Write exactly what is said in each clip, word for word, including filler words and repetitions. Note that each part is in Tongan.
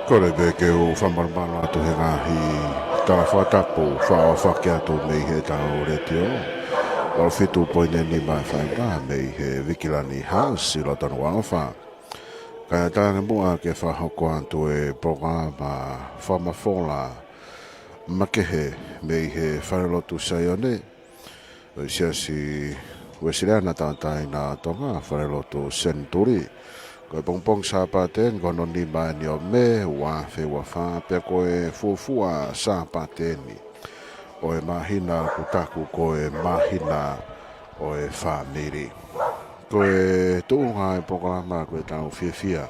Kole pē ke u fakamalumalu atu he ngaahi tala fakatapu fakaʻofoʻofa atu mei heʻetau letiō. ʻOlo fitu poini nima F M mei he Vikilani House ʻi loto Nukuʻalofa. Kae ʻatā ange muʻa ke fakahoko atu e polokalama fakamafola makehe mei he Falelotu Saione ʻo e Siasi Uēsiliana Tauʻatāina ʻo Tonga, Falelotu Senituli. Ko e pongipongi Sāpate eni, ko hono nima eni ʻo Mē, ua afe ua fā, pea ko e fuofua Sāpate eni ʻo e māhina ʻoku taku ko e māhina ʻo e fāmili. Ko e tuʻunga e polokalama ko ʻetau fiefia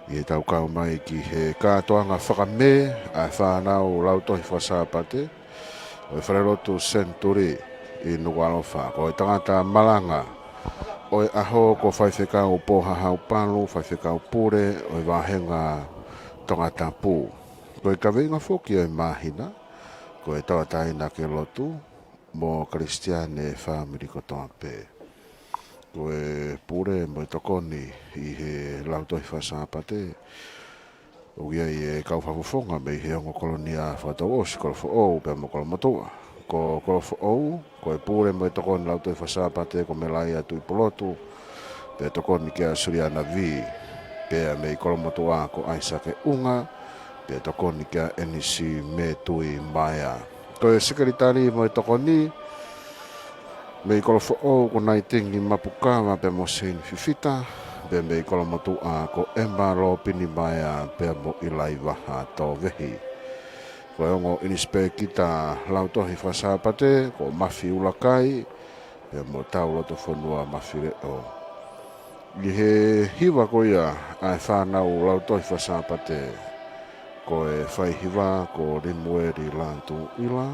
ʻi heʻetau kau mai ki he kātoanga faka-Mē ʻa e fānau lautohi faka-Sāpate ʻo e Falelotu Senituli ʻi Nukuʻalofa. Ko e tangata malanga ʻo e ʻaho ko Faifekau Pōhahau Palu, Faifekau Pule ʻo e Vāhenga Tongatapu. Ko e kaveinga foki ʻo e māhina ko e Tauʻatāina ke Lotu mo Kalisitiane Fāmili Kotoa Pē. Ko e pule mo e tokoni ʻi he lautohi faka-Sāpate ʻoku ʻi ai e kau fakafofonga mei he ongo kolonia fakatouʻosi, Kolofoʻou pea mo Kolomotuʻa. Ko Kolofoʻou, ko e pule mo e tokoni lautohi faka-Sāpate ko Melaia Tuʻipulotu, pea tokoni kia Suliana Vī, pea mei Kolomotuʻa ko ʻAisake ʻUnga, pea tokoni kia ʻEnisi Mētui Maea. Ko e sekelitali mo e tokoni mei Kolofoʻou ko Naitingi Mapukava pea mo Seini Fifita, pea mei Kolomotuʻa ko ʻEma Lōpini Maea pea mo ʻIlaivaha Tōvehi. Ko e ongo ʻinisipēkita lautohi faka-Sāpate ko Mafi Ulakai, pea mo Taulotofonua Mafileʻo. ʻI he hiva ko ia ʻa e fānau lautohi faka-Sāpate, ko e faihiva ko Limueli Lātūʻila,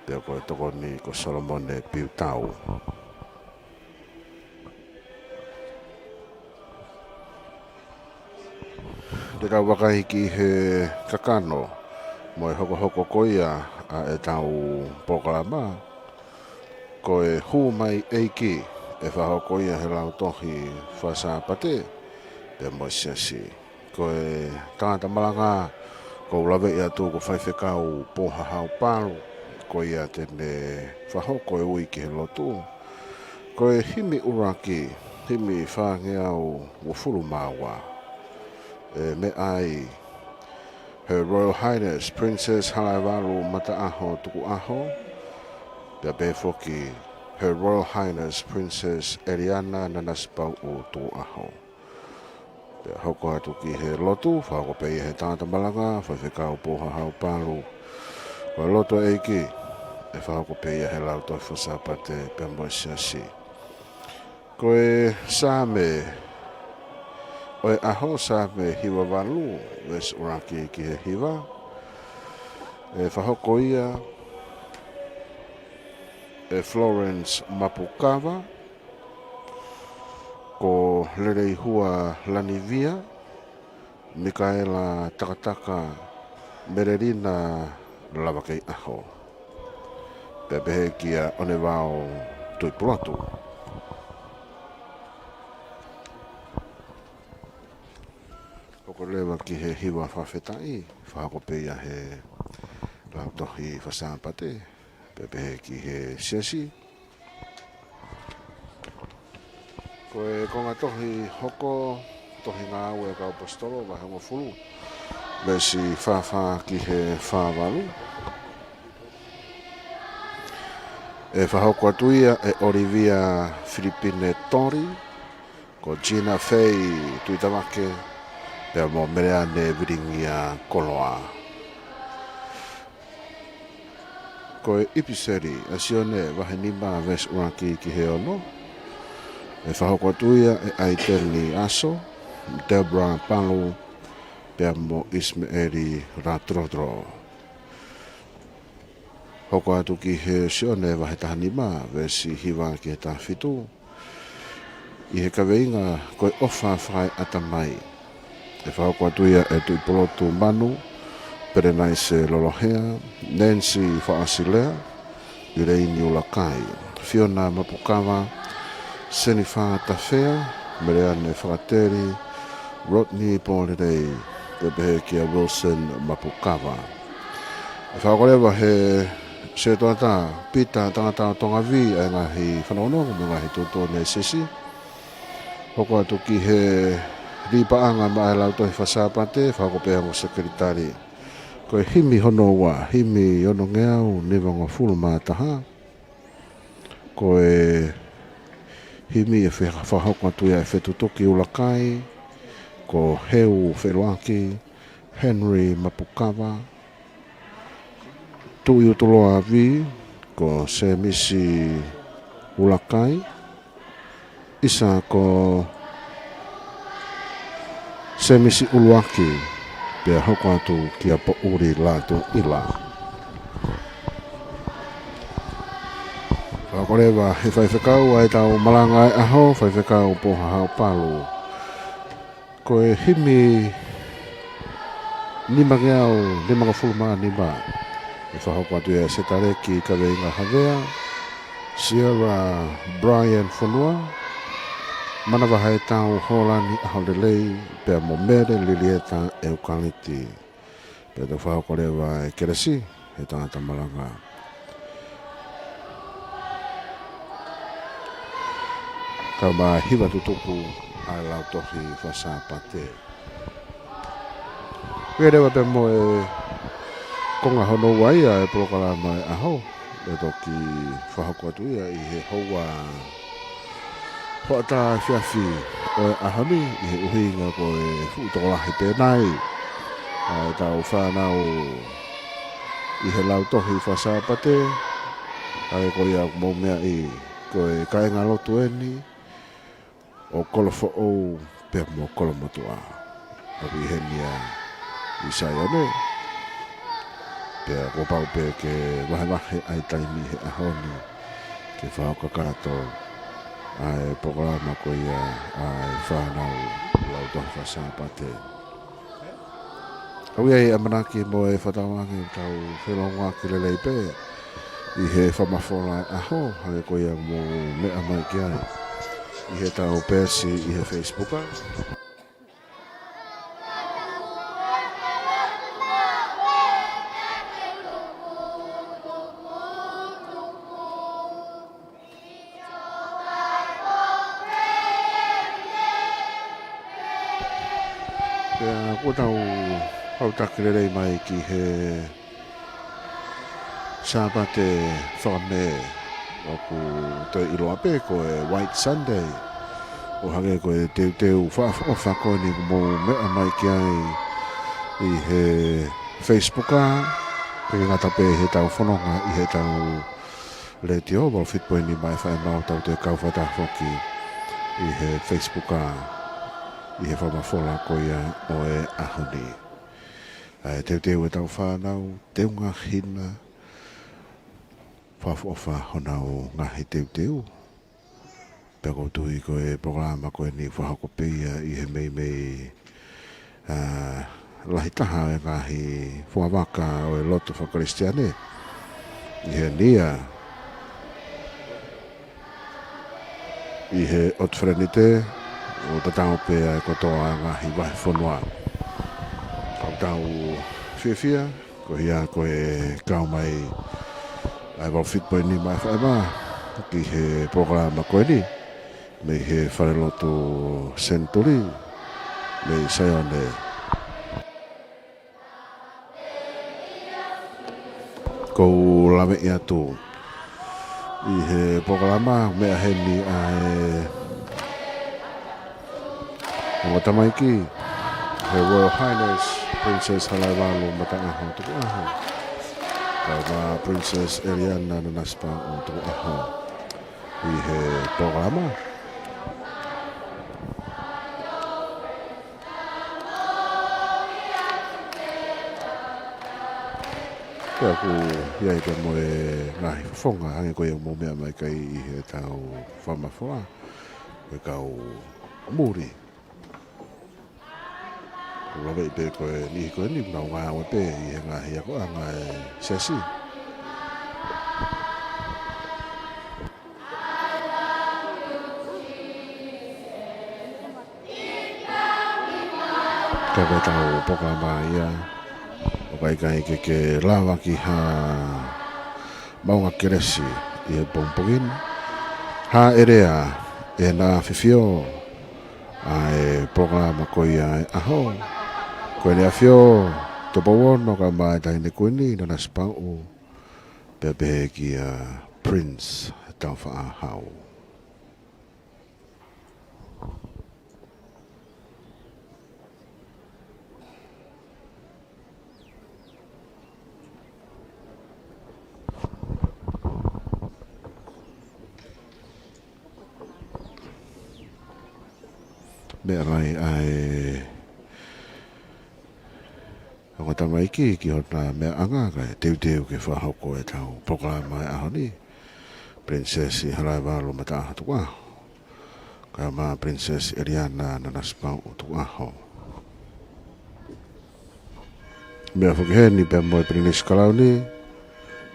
pea ko e tokoni ko Solomone Piutau. Te tau vakai ki he kakano mo e hokohoko ko ia ʻa ʻetau polokalama, ko e Hū Mai ʻEiki, ʻe fakahoko ia he lautohi faka-Sāpate pea mo e Siasi. Ko e tangata malanga ʻoku ou laveʻi atu ko Faifekau Pōhahau Palu, ko ia te ne fakahoko e ui ki he lotu. Ko e himi ʻuluaki, himi fāngeau uofulu mā ua, ʻe meʻa ai Her Royal Highness Princess Halaevalu Mataʻaho Tukuʻaho, pea pehē foki Her Royal Highness Princess Eliana Nanasipauʻu Tukuʻaho. Pea hoko atu ki he lotu, fakahoko pē ia he tangata malanga, Faifekau Pōhahau Palu. Ko e lotu ʻa e ʻEiki, ʻe fakahoko pē ia he lautohi faka-Sāpate pea mo e Siasi. Ko e Saame ʻo e ʻaho, Saame hiva valu, veesi ʻuluaki ki he hiva, ʻe fakahoko ia ʻe Florence Mapukava, ko Leleihua Lanivia, Mikaela Takataka, Melelina Lavakeiʻaho, pea pehē kia ʻOnevao Tuʻipulotu. Hoko leva ki he hiva fakafetaʻi, fakahoko pē ia he lautohi faka-Sāpate, pea pehē ki he Siasi. Ko e konga tohi hoko, Tohi Ngāue ʻa e Kau ʻAposetolo, vahe hongofulu, veesi fā fā ki he fā valu. ʻE fakahoko atu ia ʻe ʻOlivia Filipine Toli, ko Gina Fei Tuitavake, pea mo Meleane Vilingia Koloa. Ko e ʻipiseli ʻa Sione vahe nima veesi ʻuluaki ki he ono, ʻe fakahoko atu ia ʻe ʻAiteni Aso, Deborah Palu, pea mo ʻIsimeʻeli Latrotro. Hoko atu ki he Sione vahe taha nima veesi hiva ki he taha fitu, ʻi he kaveinga ko e ʻOfa Fakaeʻatamai. ʻE fakahoko atu ia ʻe Tuʻipulotu Manu, Pelenaise Lolohea, Nancy Faʻasilea, ʻIleini Ulakai, Fiona Mapukava, Senifa Tafea, Meleane Fakateli, Rodney Polelei, Pehē kia Wilson Mapukava. ʻE fakahoko leva he sētuata Pita Tangata ʻo Tonga V ʻa e ngaahi fanongonongo mo e ngaahi tuʻutuʻuni ʻa e siasi. Hoko atu ki he lipaʻanga maʻa e lautohi faka-Sāpate, fakahoko pē ʻe he ongo sekelitali. Ko e himi hono ua, himi onongeau nimangofulu mā taha. Ko e himi ʻe fe-, fakahoko atu ia ʻe Fetutuki ʻUlakai, ko Heu Feʻiloaki, Henry Mapukava, Tuʻi ʻUtuloa V, ko Sēmisi ʻUlakai, ʻisa ko Sēmisi ʻUluaki, pea hoko atu kia Poʻuli Lātūʻila. Fakahoko leva ʻe he faifekau ʻa ʻetau malanga ʻo e ʻaho, Faifekau Pōhahaʻa Palu. Ko e himi nimangeau nimangofulu mā nima, ʻe fakahoko atu ia ʻe Setaleki Kaveinga Havea, Sierra Brian Fonua, Manavahaetau Hōlani ʻAholelei, pea mo Mele Lilieta ʻEukaleti. Pea tau fakahoko leva e kelesi ʻe he tangata malanga. Kae ʻumaʻā e hiva tutuku ʻa e lautohi faka-Sāpate. Pea leva pea mo e konga hono ua ia ʻo e polokalama ʻo e ʻaho, ʻe toki fakahoko atu ia ʻi he houa hoʻatā efiafi ʻo e ʻaho ni, ʻi he ʻuhinga ko e fuʻu tokolahi pē nai ʻa ʻetau fānau ʻi he lautohi faka-Sāpate, ʻa ia ko ia ʻoku mou meaʻi ko e kāingalotu eni ʻo Kolofoʻou pea mo Kolomotuʻa. ʻOku ʻi heni ia ʻi Saione. Pea kuo pau pē ke vahevahe ʻa e taimi he ʻaho ni ke fakakakato ʻa e polokalama ko ia ʻa e fānau lautohi faka-Sāpate. ʻOku ʻi ai e ʻamanaki mo e fakatauange ke tau felōngoaki lelei pē ʻi he fakamafola ʻo e ʻaho, hangē ko ia ʻoku mou meʻa mai ki ai ʻi heʻetau peesi ʻi he Facebook. Pea kuo tau hautaki lelei mai ki he Sāpate Fakamē, ʻoku toe ʻiloa pē ko e White Sunday. ʻO hangē ko e teuteu fakaʻofoʻofa ko eni ʻoku mou meʻa mai ki ai ʻi he Facebook, ʻikai ngata pē heʻetau fononga ʻi heʻetau letiō, valu fitu poini nima F M, ʻo tau toe kau fakataha foki ʻi he Facebook ʻi he fakamafola ko ia ʻo e ʻaho ni. ʻA e teuteu ʻetau fānau, teunga hina, fakaʻofoʻofa honau ngaahi teuteu. Pea ʻoku ou tui ko e polokalama ko eni fakahoko pē ia ʻi he meimei, ā, lahi taha ʻo e ngaahi fuavaka ʻo e lotu faka-Kalisitiane ʻi heni ia ʻi he ʻOtu Felenite, ʻo tatau pē ʻa e kotoa ʻa e ngaahi vahefonua. ʻOku tau fiefia koeʻuhi ko e kau mai ʻa e valu fitu poini nima F M ki he polokalama ko eni mei he Falelotu Senituli mei Saione. ʻOku ou laveʻi atu ʻi he polokalama, meʻa heni ʻa e ongo tamaiki, Her Royal Highness Princess Halaevalu Mataʻaho Tukuʻaho, kae ʻumaʻā Princess Eliana Nanasipauʻu Tukuʻaho ʻi he polokalama. Pea ʻoku ʻi ai pē mo e ngaahi fofonga hangē ko ia ʻoku mou meʻa mai ki ai ʻi heʻetau fakamafola, ko e kau muli. ʻOku ou laveʻi pē ko e niʻihi ko eni ʻoku nau ngāue pē ʻi he ngaahi akoʻanga ʻa e siasi. Ko e tau polokalama ia, ʻo ka ʻikai ke ke lava ki ha maʻunga kelesi ʻi he pongipongi ni, hāʻele ā ʻena ʻAfifio ʻa e polokalama ko ia ʻo e ʻaho. Ko ʻEne ʻAfio Tupou Ono kae ʻumaʻā e Taʻahine Kuini, Nanasipauʻu, ʻo pehē kia Prince Taufaʻahau. Meʻa mai ʻa e ongo tamaiki ki hona meʻaʻanga kae teuteu ke fakahoko e tau polokalama ʻo e ʻaho ni. Princess Halaevalu Mataʻaho Tukuʻaho, kae ʻumaʻā Princess Eliana Nanasipauʻu Tukuʻaho. Meʻa foki heni pea mo e Pilinisi Kalauni,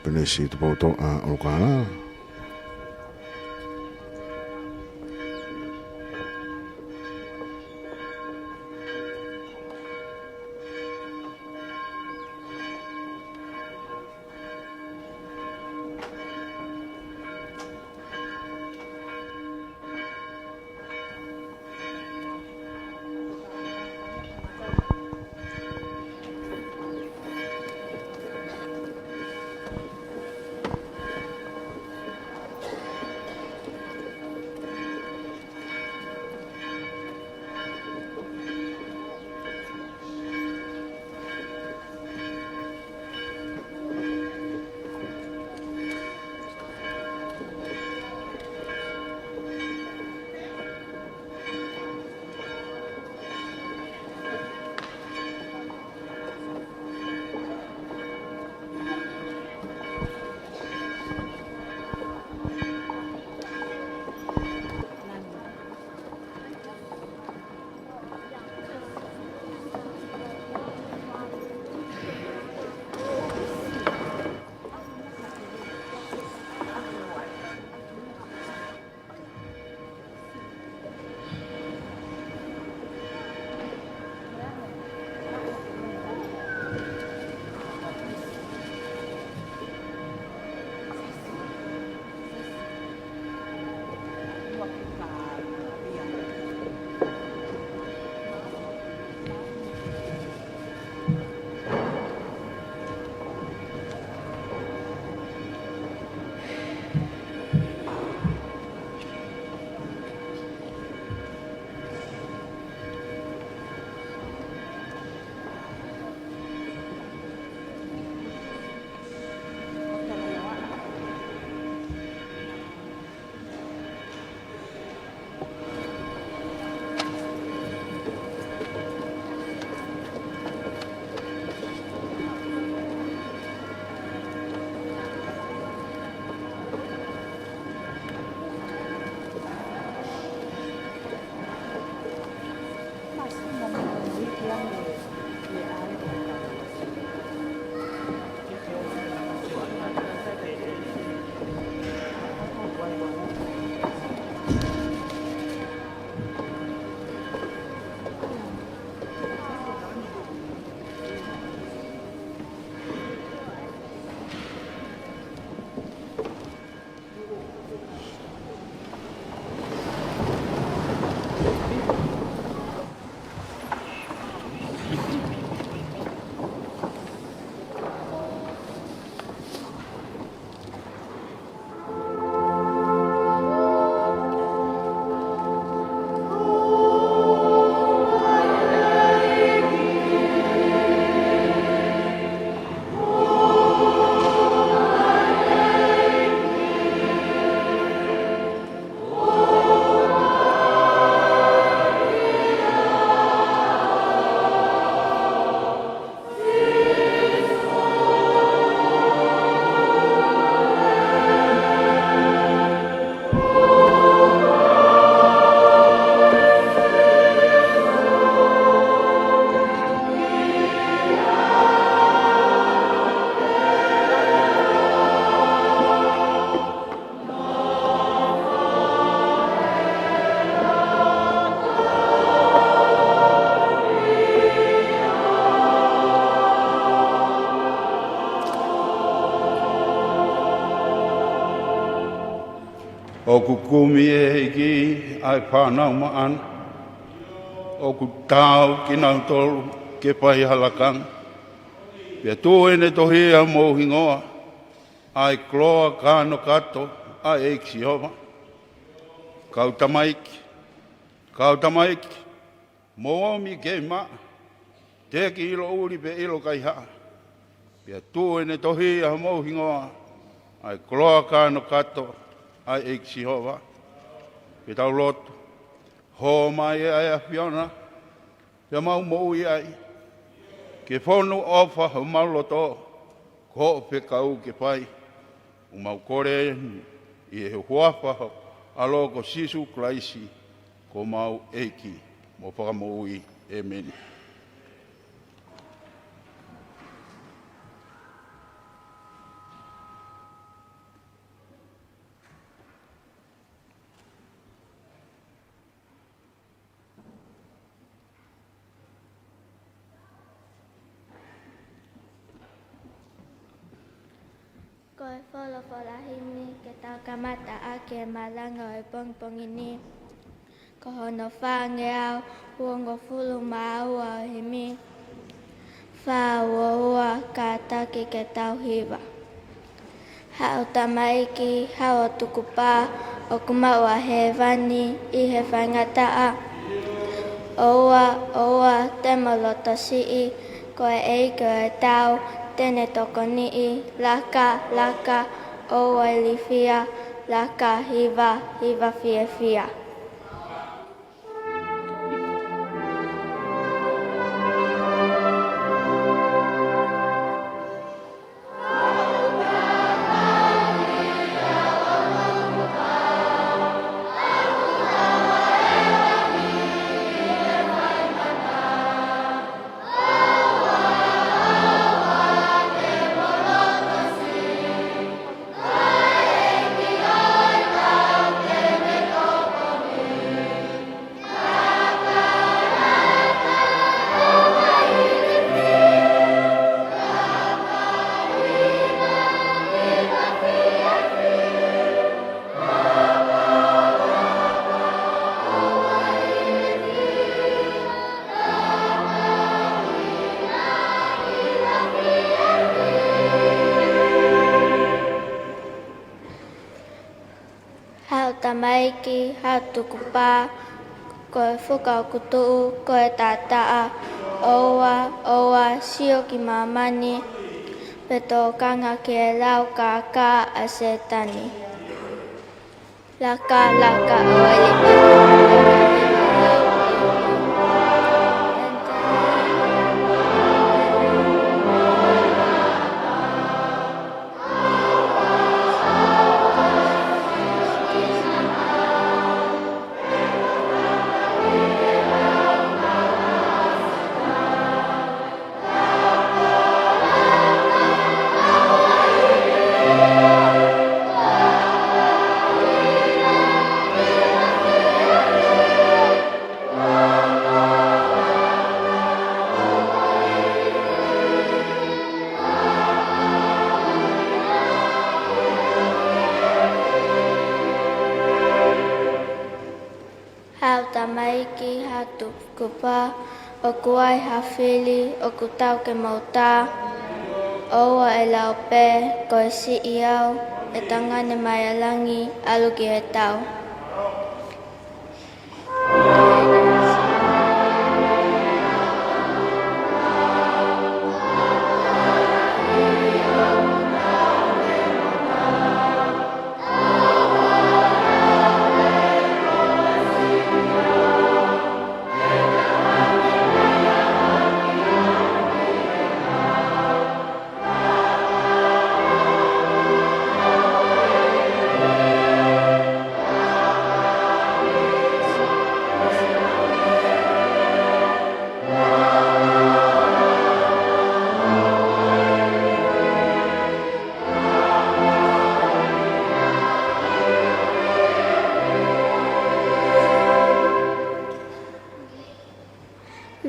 Pilinisi Tupoutoʻa ʻUlukālala. ʻOku kumi ʻe he ʻEiki ʻa e fānau maʻana. ʻOku taau kinautolu ke fai ha lakanga. Pea tuʻu ʻene tohi ʻi homou hingoa ʻa e koloa kānokato ʻa e ʻEiki Sihova. Kau tamaiki, kau tamaiki, mou ō mai ke maʻa, teʻeki ʻilo ʻuli pe ʻilo kaihaʻa. Pea tuʻu ʻene tohi ʻi homou hingoa ʻa e koloa kānokato ʻa e ʻEiki Sihova. Pea tau lotu. Hō mai ʻa e ʻAfiona, pea mau moʻui ai. Ke fonu ʻofa homau loto, ko hoʻo fekau ke fai. ʻOku mau kole ʻi he huafa ho ʻAlo ko Sīsū Kalaisi, ko homau ʻEiki mo Fakamoʻui. ʻĒmeni. Ko e folofola himi ke tau kamata ʻaki e malanga ʻo e pongipongi ni, ko hono fāngeau uongofulu mā ua ʻo e himi. Fā ua ua, kātaki ke tau hiva. Haʻu tamaiki, haʻu ʻo tukupā, ʻoku maʻu ʻa hēvani ʻi he faingataʻa. ʻOua, ʻoua te mo lotosiʻi, ko e ʻEiki ʻo e tau te ne tokoniʻi. Laka, laka, ʻoua ilifia, laka, hiva, hiva fiefia. Haʻu tamaiki, haʻu tukupā, ko e fuka ʻoku tuʻu, ko e taʻataʻa. ʻOua, ʻoua, sio ki māmani, pe tokanga ki he lau kākā ʻa Sētane. Laka, laka, ʻoua ilifia. Haʻu tamaiki, haʻu tukupā, ʻoku ʻi ai ha fili ʻoku tau ke mou tā. ʻOua ʻe lau pē, ko e siʻi au, ʻe tangane mai ʻa langi, ʻalu ki he tau.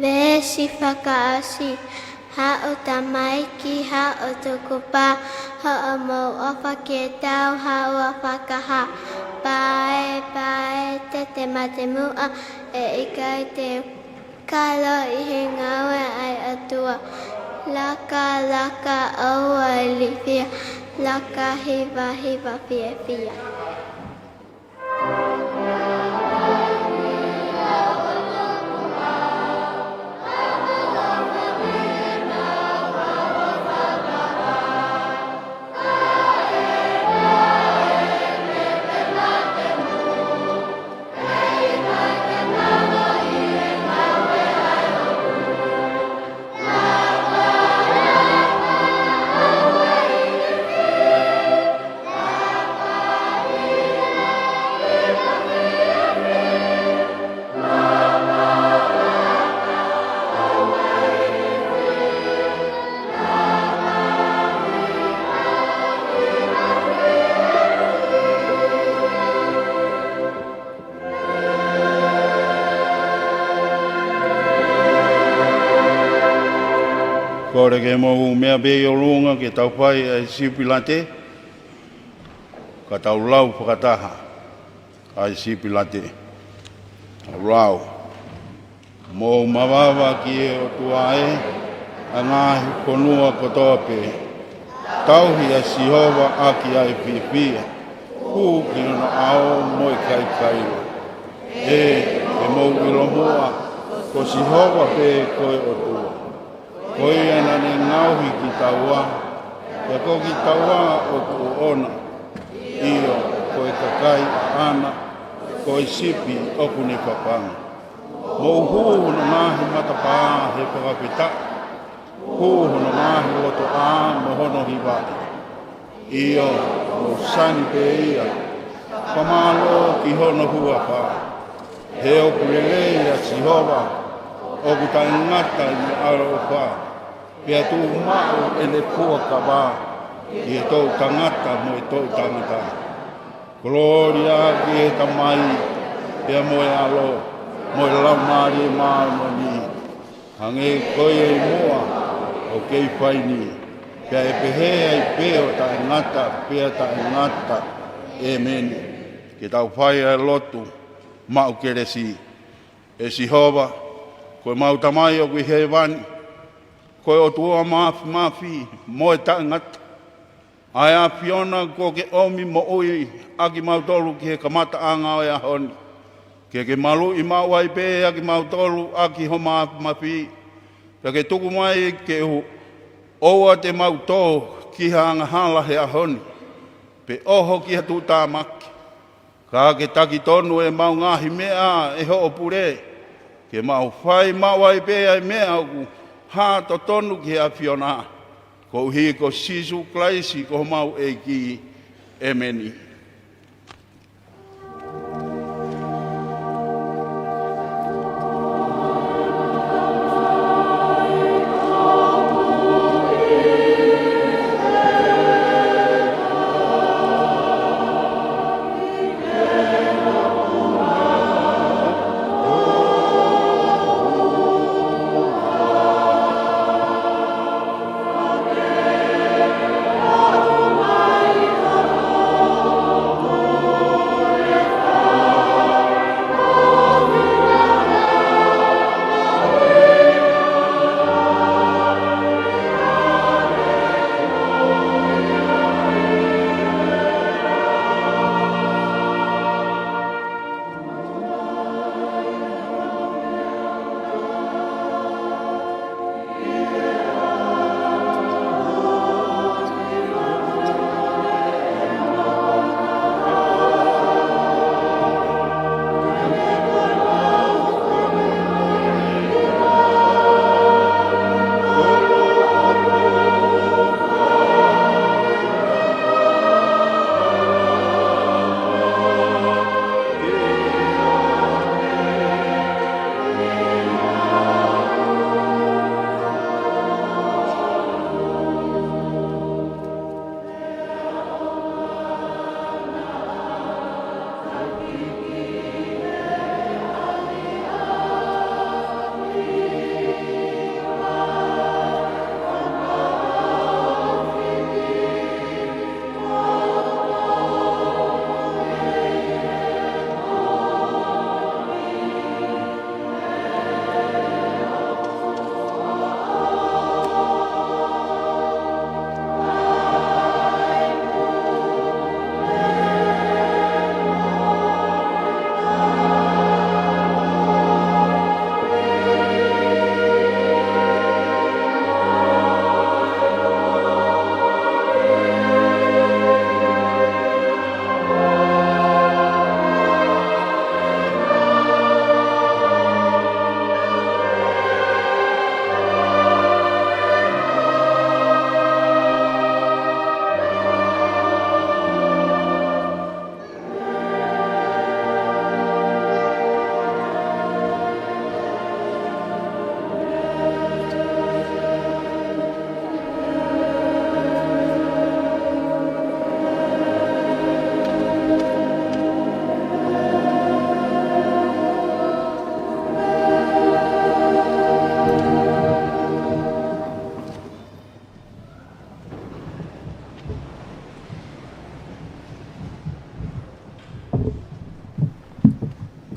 Veesi fakaʻosi. Haʻu tamaiki, haʻu tukupā, hoʻomou ʻofa ki he tau, haʻu ʻo fakahā. Pae, pae, te te mate muʻa, ʻe ʻikai te u kalo ʻi he ngāue ʻa e ʻOtua. Laka, laka, ʻoua ʻe ilifia, laka, hiva, hiva, fiefia. Kole ke mou meʻa pē ʻi ʻolunga ke tau fai ʻa e sipi late, ka tau lau fakataha ʻa e sipi late. Tau lau. Mou mavava ki he ʻOtua ē, ʻa e ngaahi fonua kotoa pē. Tauhi ʻa Sihova ʻaki ʻa e fiefia. Hū ki hono ʻao mo e kaikaila. ʻE, ʻe mou ʻilo muʻa, ko Sihova pē ko e ʻOtua. Ko ia naʻa ne ngaohi kitaua, pea ko kitaua ʻoku ʻoʻona. ʻIo, ko e kakai ʻaʻana, ko e sipi ʻoku ne fafanga. Mou hū hono ngaahi matapā he fakafetaʻi. Hū hono ngaahi lotoʻā mo hono hivaʻi. ʻIo, mou sani pē ia. Fakamālō ki hono huafa. He ʻoku lelei ʻa Sihova, ʻoku taʻengata ʻene ʻaloʻofa. Pea tuʻumaʻu ʻene fuakava ki he toʻutangata mo e toʻutangata. Kolōlia ki he Tamai, pea mo e ʻAlo, mo e Laumālie Māʻoniʻoni. Hangē ko ia ʻi muʻa, ʻoku kei fai ni, pea ʻe pehē ai pē ʻo taʻengata, pea taʻengata. ʻEmeni. Ke tau fai ʻa e lotu maʻu kelesi. ʻE Sihova, ko ʻemau Tamai ʻoku ʻi hēvani, ko e ʻOtua Māfimafi mo e taʻengata. ʻA e ʻAfiona kuo ke ʻomi moʻui ʻa kimautolu ki he kamataʻanga ʻo e ʻaho ni. Ke ke maluʻi maʻu ai pē ʻa kimautolu ʻaki ho māfimafi. Pea ke tuku mai ke u, ʻoua te mau tō ki ha angahala he ʻaho ni, pe ʻoho ki ha tuʻutāmaki. Ka ke taki tonu ʻemau ngaahi meʻa ʻe hoʻo pule, ke mau fai maʻu ai pē ʻa e meʻa ʻoku hā totonu ki he ʻAfiona. Koeʻuhi ko Sīsū Kalaisi ko homau ʻEiki. ʻEmeni.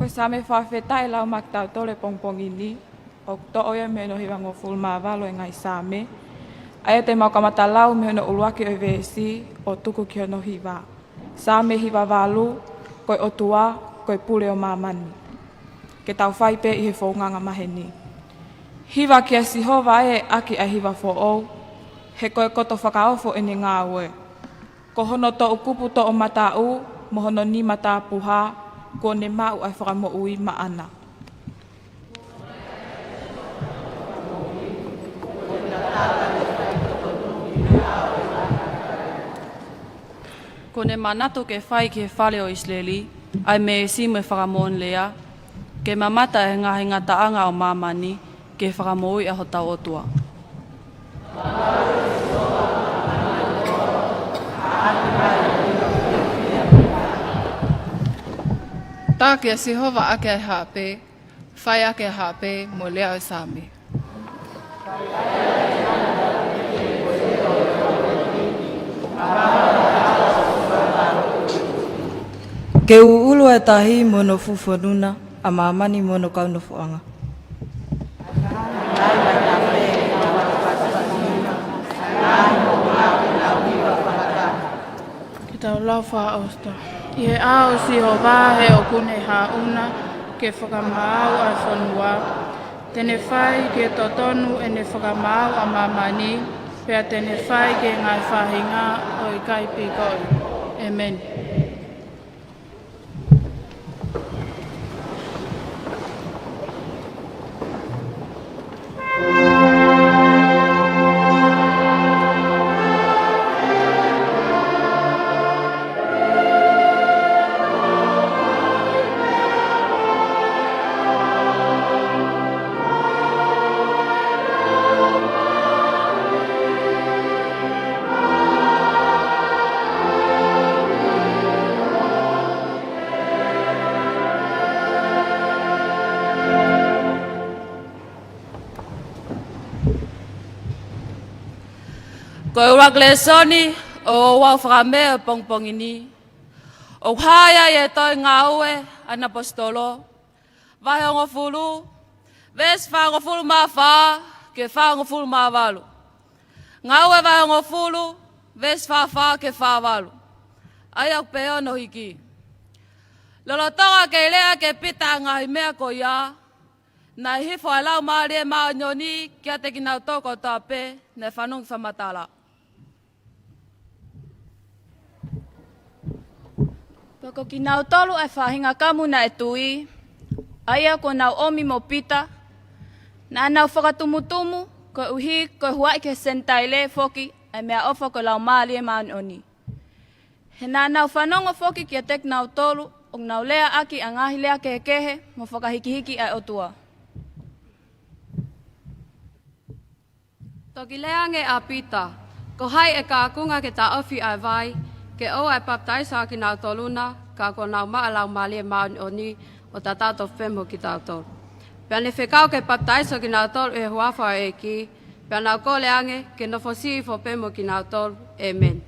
Ko e Saame fakafetaʻi ʻe lau maʻa kitautolu he pongipongi ni, ʻoku toʻo ia mei hono hivangofulu mā valu ʻo e ngaahi Saame. ʻA ia te mau kamata lau mei hono ʻuluaki ʻo e veesi ʻo tuku ki hono hiva. Saame hiva valu, ko e ʻOtua, ko e pule ʻo māmani. Ke tau fai pē ʻi he founga maheni. Hiva kia Sihova ē ʻaki ʻa e hiva foʻou, he ko e koto fakaofo ʻene ngāue. Ko hono toʻukupu toʻomataʻu, mo hono nima tapuhā, kuo ne maʻu ʻa e fakamoʻui maʻana. Kuo ne manatu ke fai ki he fale ʻo ʻIsileli ʻa e meesi mo e fakamoʻoni lea, ke mamata ʻi he ngaahi ngataʻanga ʻo māmani ki he fakamoʻui ʻa hotau ʻOtua. Tā kia Sihova ʻaki ʻa e haʻape, fai ʻaki ʻa e haʻape mo e lea ʻo e Saame. Ke ʻuʻulu ʻa e tahi mo hono fuʻu fonua, ʻa māmani mo hono kau nofoʻanga. Ke tau lau fakaʻosi. ʻI he ʻao ʻo Sihova he ʻoku ne haʻuna ke fakamaau ʻa e fonua. Te ne fai ki he totonu ʻene fakamaau ʻa māmani, pea te ne fai ki he ngaahi faʻahinga ʻo e ʻikai pikoʻi. ʻĒmeni. Ko e ʻuluaki lēsoni ʻoku ou fakamea ʻi he pongipongi ni, ʻoku hā ia ʻi he tohi Ngāue ʻa e Kau ʻAposetolo, vahe hongofulu, veesi fāngofulu mā fā ki he fāngofulu mā valu. Ngāue vahe hongofulu, veesi fā fā ki he fā valu. ʻA ia ʻoku pehē hono hiki. Lolotonga e kei lea ʻa Pita ʻa e ngaahi meʻa ko ia, naʻe hifo ʻa e Laumālie Māʻoniʻoni kiate kinautolu kotoa pē naʻe fanongo ki he fakamatala. Pea ko kinautolu ʻa e faʻahinga kamu naʻe tui, ʻa ia kuo nau ʻomi mo Pita, naʻa nau fakatumutumu, koeʻuhi ko e huaʻi ki he Senitaile foki ʻa e meʻaʻofa ko e Laumālie Māʻoniʻoni. He naʻa nau fanongo foki kiate kinautolu ʻoku nau lea ʻaki ʻa e ngaahi lea kehekehe mo fakahikihiki ʻa e ʻOtua. Toki lea ange ʻa Pita, ko hai ʻe kaunga ke taʻofi ʻa e vai, ke ʻoua ʻe papitaiso ʻa kinautolu na, ka kuo nau maʻu ʻa e Laumālie Māʻoniʻoni ʻo tatau tofu pē mo kitautolu. Pea ne fekau ke papitaiso kinautolu ʻi he huafa ʻo e ʻEiki, pea nau kole ange ke nofo siʻi hifo pē mo kinautolu. ʻĒmeni.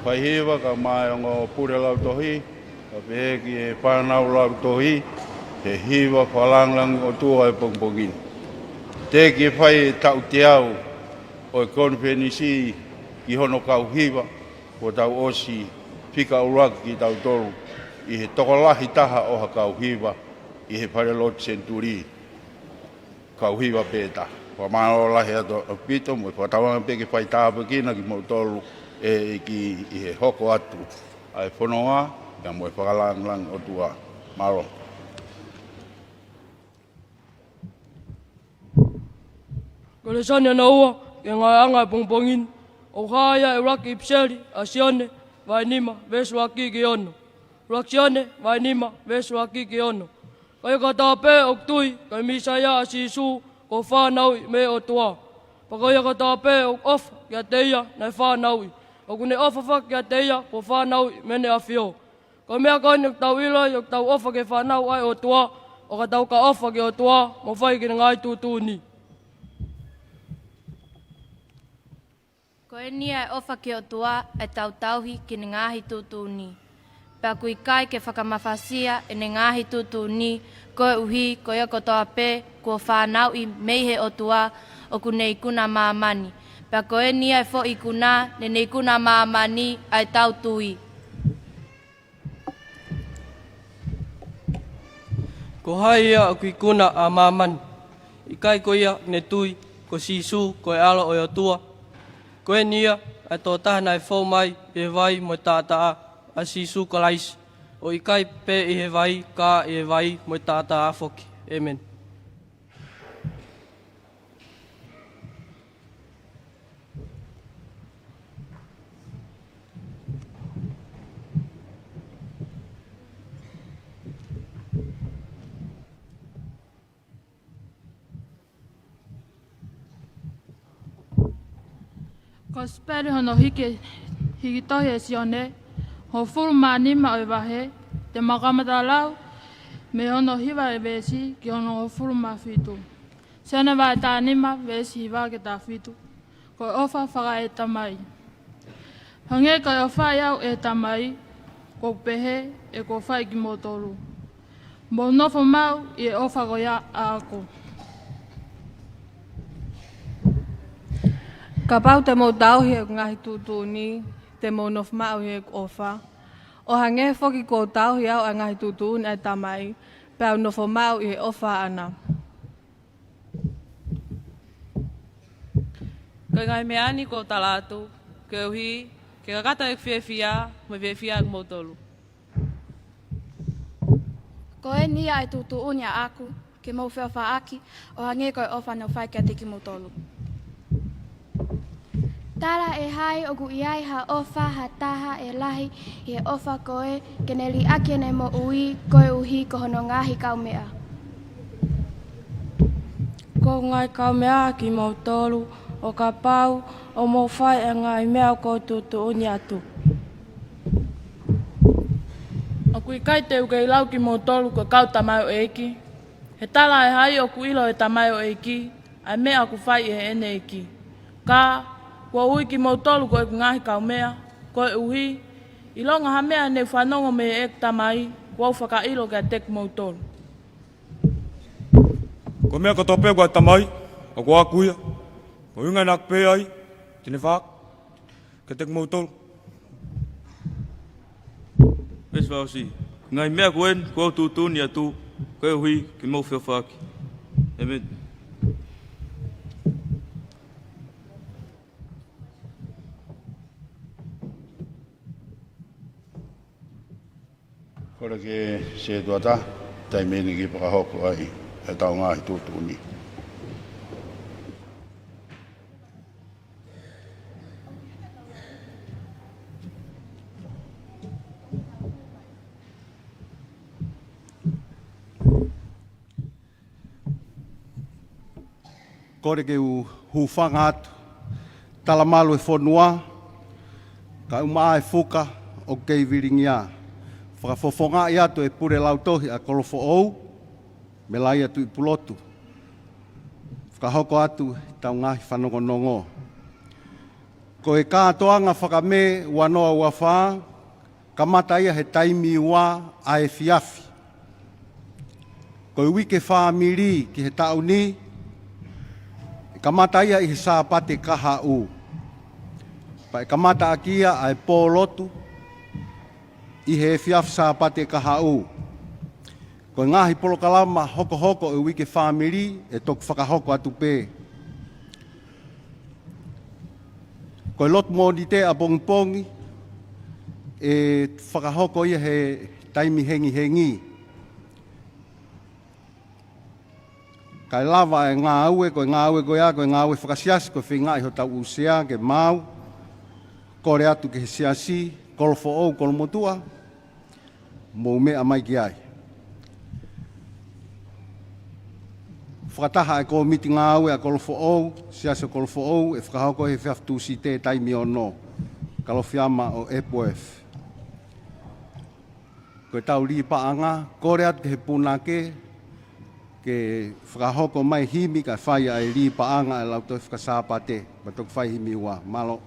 Fai hiva kae ʻumaʻā e ongo pule lautohi, kae pehē ki he fānau lautohi, he hiva fakalāngilangi ʻOtua ʻo e pongipongi ni. Teʻeki fai e taʻu teau ʻo e konifelenisi ki hono kau hiva, kuo tau ʻosi fika ʻuluaki kitautolu ʻi he tokolahi taha ʻo ha kau hiva ʻi he falelotu Senituli. Kau hiva pē taha. Fakamālō lahi atu ʻaupito mo e fakatauange pē ke fai tāpuekina kimoutolu ʻe he ʻEiki ʻi he hoko atu ʻa e fononga, pea mo e fakalāngilangi ʻOtua. Mālō. Ko e lēsoni hono ua ki he ngāueʻanga ʻo e pongipongi ni, ʻoku hā ia ʻi he ʻuluaki ʻipiseli ʻa Sione, vahe nima, veesi ʻuluaki ki he ono. ʻUluaki Sione, vahe nima, veesi ʻuluaki ki he ono. Ko ia kotoa pē ʻoku tui ki he Mīsaia ʻa Sīsū, kuo fānauʻi mei he ʻOtua. Pea ko ia kotoa pē ʻoku ʻofa kiate ia naʻe fānauʻi, ʻoku ne ʻofa foki kiate ia kuo fānauʻi mei heʻene ʻAfio. Ko e meʻa ko eni ʻoku tau ʻiloʻi ʻoku tau ʻofa ki he fānau ʻa e ʻOtua, ʻo ka tau ka ʻofa ki he ʻOtua mo fai ki heʻene ngaahi tuʻutuʻuni. Ko eni ʻa e ʻofa ki he ʻOtua, ʻa ʻetau tauhi ki heʻene ngaahi tuʻutuʻuni. Pea ʻoku ʻikai ke fakamafasia ʻene ngaahi tuʻutuʻuni, koeʻuhi ko ia kotoa pē kuo fānauʻi mei he ʻOtua ʻoku ne ikuna ʻa māmani. Pea ko eni ʻa e foʻi ikuna naʻa ne ikuna ʻa māmani, ʻa ʻetau tui. Ko hai ia ʻoku ikuna ʻa māmani, ʻikai ko ia ʻoku ne tui ko Sīsū ko e ʻAlo ʻo e ʻOtua? Ko eni ia ʻa e tokotaha naʻe fou mai ʻi he vai mo e taʻataʻa, ʻa Sīsū Kalaisi, ʻo ʻikai pē ʻi he vai, ka ʻi he vai mo e taʻataʻa foki. ʻĒmeni. Kosipeli hono hiki, hiki tohi ʻe Sione, hongofulu mā nima ʻo e vahe, te mau kamata lau mei hono hiva ʻo e veesi ki hono hongofulu mā fitu. Sione vahe taha nima, veesi hiva ki he taha fitu. Ko e ʻofa fakaʻētamai. Hangē ko e ʻofa ʻe au ʻe he Tamai, ʻoku ou pehē ʻeku ʻofa ʻia kimoutolu, mou nofo maʻu ʻi he ʻofa ko ia ʻaʻaku. Kapau te mou tauhi ʻeku ngaahi tuʻutuʻuni, te mou nofo maʻu ʻi heʻeku ʻofa, ʻo hangē foki kuo u tauhi au ʻa e ngaahi tuʻutuʻuni ʻa e Tamai, pea u nofo maʻu ʻi he ʻofa ʻaʻana. Ko e ngaahi meʻa ni kuo u tala atu, koeʻuhi ke kakato ʻeku fiefia mo e fiefia ʻa kimoutolu. Ko eni ia ʻa e tuʻutuʻuni ʻaʻaku, ke mou feʻofaʻaki, ʻo hangē ko e ʻofa naʻa ku fai kiate kimoutolu. Tala ʻe hai ʻoku ʻi ai ha ʻofa ha taha ʻe lahi ʻi he ʻofa ko ē, ke ne liʻaki ʻene moʻui koeʻuhi ko hono ngaahi kaumeʻa? Ko e ngaahi kaumeʻa ʻa kimoutolu, ʻo kapau ʻoku mou fai ʻa e ngaahi meʻa ʻoku ou tuʻutuʻuni atu. ʻOku ʻikai te u kei lau kimoutolu ko e kau tamaioʻeiki, he tala ʻe hai ʻoku ʻilo ʻe he tamaioʻeiki ʻa e meʻa ʻoku fai ʻe heʻene ʻeiki. Ka, kuo u ui kimoutolu ko ʻeku ngaahi kaumeʻa, koeʻuhi, ʻilonga ha meʻa ne u fanongo mei heʻeku Tamai, kuo u fakaʻilo kiate kimoutolu. Ko e meʻa kotoa pē ʻoku ʻa e Tamai, ʻoku ʻaʻaku ia, ko e ʻuhinga naʻa ku pehē ai, te ne faʻa kiate kimoutolu. Veesi fakaʻosi. Ngaahi meʻa ko eni kuo u tuʻutuʻuni atu, koeʻuhi ke mou feʻofaʻaki. ʻĒmeni. Kole ki he sētuata, taimi ni ke fakahoko ai ʻetau ngaahi tuʻutuʻuni. Kole ke u hūfanga atu. Talamalu e fonua, kae ʻumaʻā e fuka ʻoku kei vilingia. Fakafofongaʻi atu e pule lautohi ʻa Kolofoʻou, Melaia Tuʻipulotu. Fakahoko atu ʻetau ngaahi fanongonongo. Ko e kātoanga faka-Mē ua noa ua fā, kamata ia he taimi ua ʻa e efiafi. Ko e uike fāmili ki he taʻu ni, ʻe kamata ia ʻi he Sāpate kahaʻu. Pea ʻe kamata ʻaki ia ʻa e pōlotu ʻi he efiafi Sāpate kahaʻu. Ko e ngaahi polokalama hokohoko ʻo e uike fāmili ʻe toki fakahoko atu pē. Ko e lotu Mōnite ʻapongipongi ʻe fakahoko ia he taimi hengihengi. Kae lava e ngāue, ko e ngāue ko ia, ko e ngāue fakasiasi, ko e feingaʻi hotau ʻū sea ke maau, kole atu ki he siasi, kolo foʻou, kolo motuʻa, mou meʻa mai ki ai. Fakataha e kōmiti ngāue ʻa Kolofoʻou, Siasi ʻo Kolofoʻou, ʻe fakahoko he efiafi Tūsite taimi ono, Kalofiama ʻo Epworth. Ko e tau lī paʻanga, kole atu ki he punake, ke fakahoko mai himi kae fai ʻa e lī paʻanga ʻa e Lautohi Faka-Sāpate, pea toki fai himi ua. Mālō.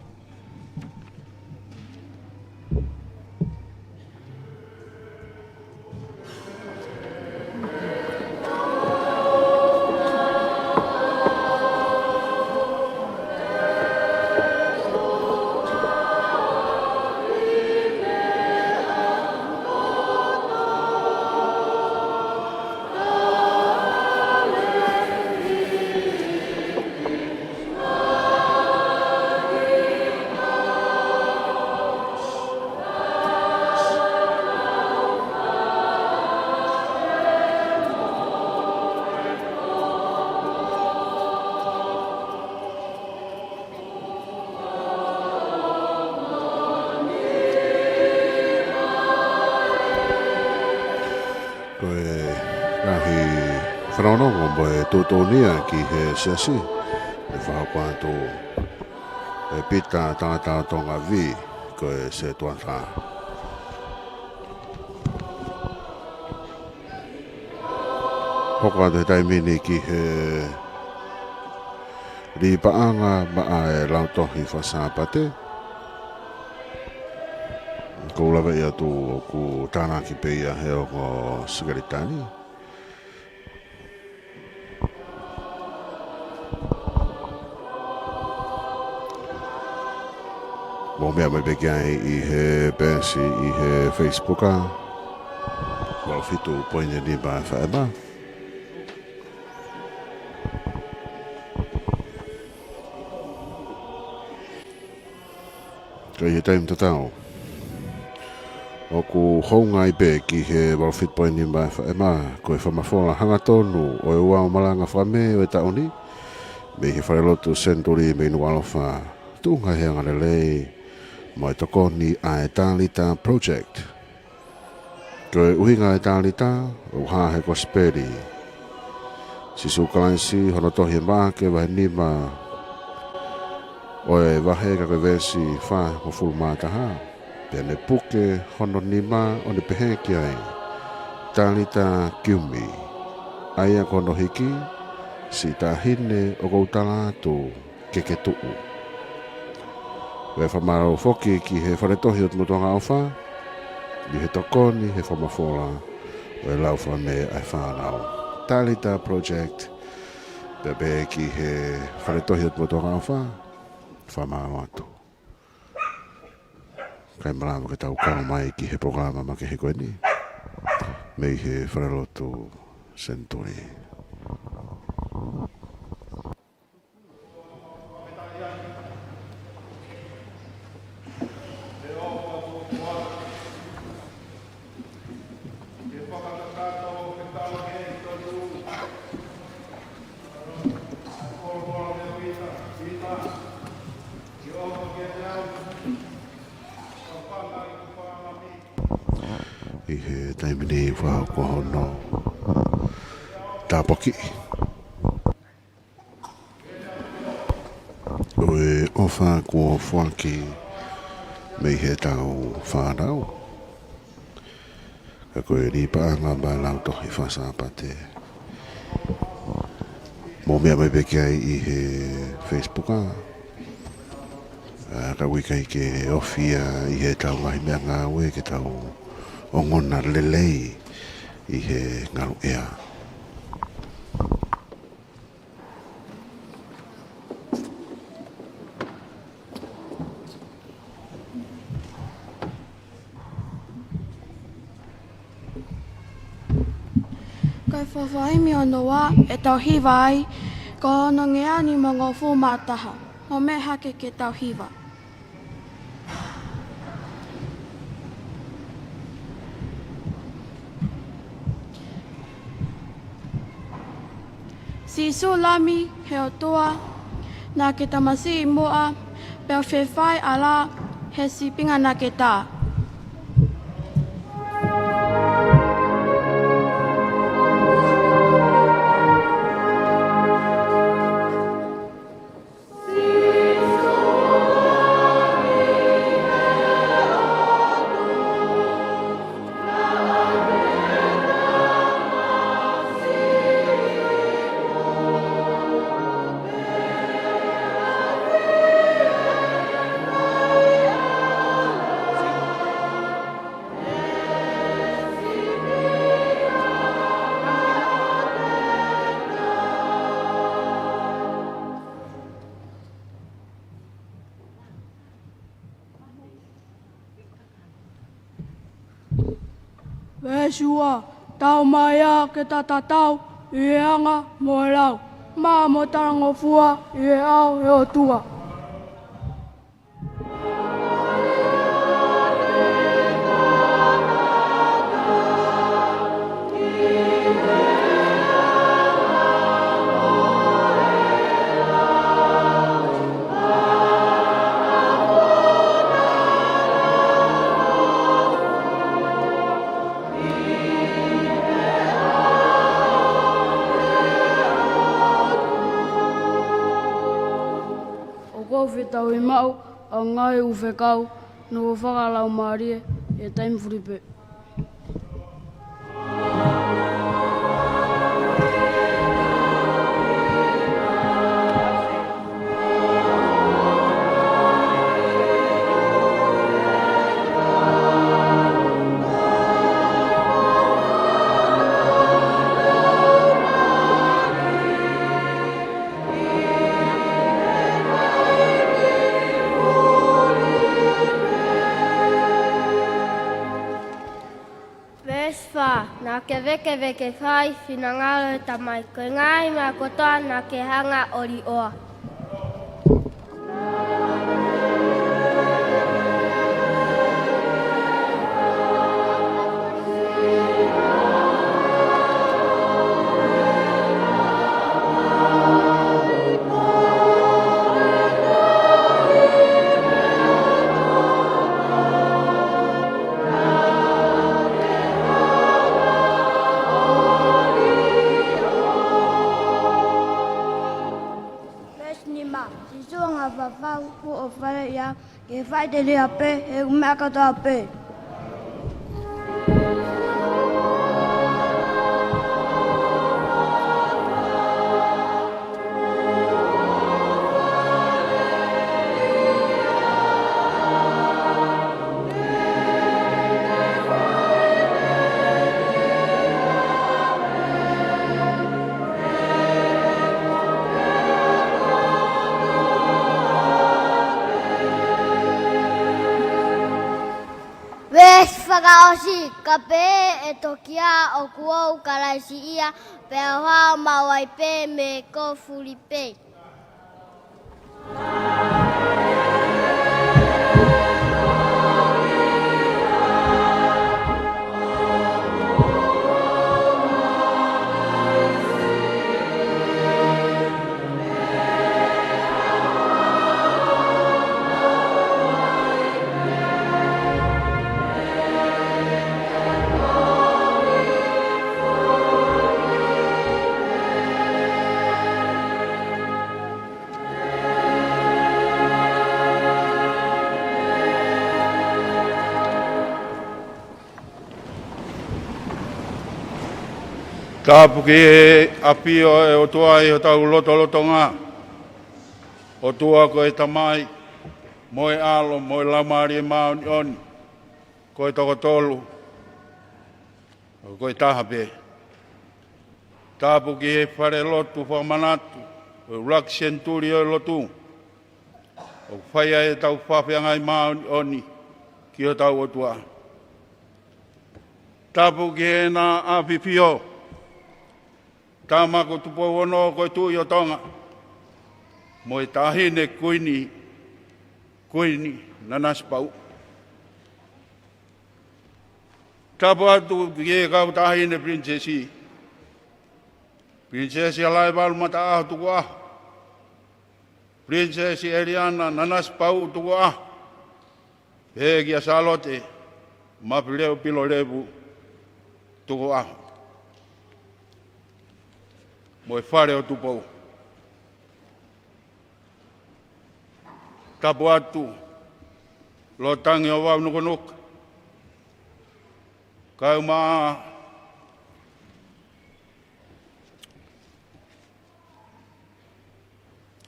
Ko e ngaahi fanongonongo mo e tuʻutuʻuni ia ki he siasi, ʻe fakahoko atu ʻe Pita Tangata ʻo Tonga Vī, ko e setuata. Hoko atu he taimi ni ki he lī paʻanga maʻa e Lautohi Faka-Sāpate. Ko u lave atu ʻoku tānaki pē ia he ongo sekelitali. Mou meʻa mai pē ki ai ʻi he peesi ʻi he Facebook ʻa Valu Fitu Poini Nima F M. Ka ʻi he taimi tatau, ʻoku hounga ai pē ki he Valu Fitu Poini Nima F M, ko e fakamafola hangatonu ʻo e ʻū malanga faka-Mē ʻo e taʻu ni, mei he Falelotu Senituli mei Nukuʻalofa, tuʻunga he angalelei mo e tokoni ʻa e Talita Project. Ko e ʻuhinga e Talita, ʻoku hā he Kosipeli Sīsū Kalaisi, hono tohi ʻe Maʻake vahe nima, ʻo e vahe ka ko e veesi fā hongofulu mā taha. Pea ne puke hono nima ʻo ne pehē ki ai, Talita kiumi, ʻa ia ko hono hiki, siʻi taʻahine ʻoku ou tala atu, ke ke tuʻu. Pea fakamālō foki ki he Fale Tohi ʻo e Motuʻa Angaʻofa, ʻi he tokoni he fakamafola ʻo e lau faka-Mē ʻa e fānau. Talita Project, pea pehē ki he Fale Tohi ʻo e Motuʻa Angaʻofa, fakamālō atu. Kae malava ke tau kau mai ki he polokalama makehe ko eni, mei he Falelotu Senituli. ʻI he taimi ni fakahoko hono tāpuakiʻi ʻo e ʻofa kuo foaki mei he tau fānau. Ka ko e lī paʻanga maʻa e Lautohi Faka-Sāpate. Mou meʻa mai pē ki ai ʻi he Facebook ʻa. ʻA, ka ʻoku ʻikai ke ofi ia ʻi heʻetau ngaahi meʻangāue ke tau ongona lelei ʻi he ngaluʻea. Ko e faʻahinga ʻo e ua ʻe tau hiva ai, ko hono ngeau nimangofulu mā taha. Mou meʻa hake ke tau hiva. Sīsū Lami ʻo e ʻOtua, naʻa ke tamasiʻi muʻa, pea u fefaiʻi ʻa e hala he sīpinga naʻa ke tā. Veesi ua, tau mai ā ke ta tatau ʻi he anga mo e lau, maʻa mo talangofua ʻi he ʻao ʻo e ʻOtua. ʻOku ou fetaulaki maʻu ʻa e ngaahi ʻū fekau, no fakalaumālie ʻi he taimi fulipē. Veesi fā, naʻa ke vēkeveke fai e finangalo ʻo e Tamai, ko e ngaahi meʻa kotoa naʻa ke hanga ʻo liʻoa. Veesi nima, Sīsū ʻo e ngaahi fafau, ʻoku fale ia ke fai telia pē, he ʻoku meʻa kotoa pē. Veesi fakaʻosi, ka pehē ʻe toki ʻā ʻoku ou Kalaisi ia, pea u hao maʻu ai pē mei he kofu fulipē. Tāpuakiʻi ʻa e ʻAfio ʻo e ʻOtua ʻi hotau lotolotonga. ʻOtua ko e Tamai, mo e ʻAlo, mo e Laumālie Māʻoniʻoni, ko e toko tolu, ko e taha pē. Tapu ki he falelotu fakamanatu ʻo e ʻuluaki senituli ʻo e lotu, ʻoku fai ai ʻetau fakafeangai māʻoniʻoni ki hotau ʻOtua. Tapu ki heʻena ʻAfifio, Tama ko Tupou Ono ko e Tuʻi ʻo Tonga, mo e Taʻahine Kuini, Kuini Nanasipauʻu. Tapu atu ki he kau Taʻahine Pilinisesi, Pilinisesi Halaevalu Mataʻaho Tukuʻaho, Pilinisesi ʻEliana Nanasipauʻu Tukuʻaho, pehē kia Sālote Mafileʻo Pilolevu Tukuʻaho, mo e Fale ʻo Tupou. Tapu atu Lord Tangiʻovau Nukunuka, kae ʻumaʻā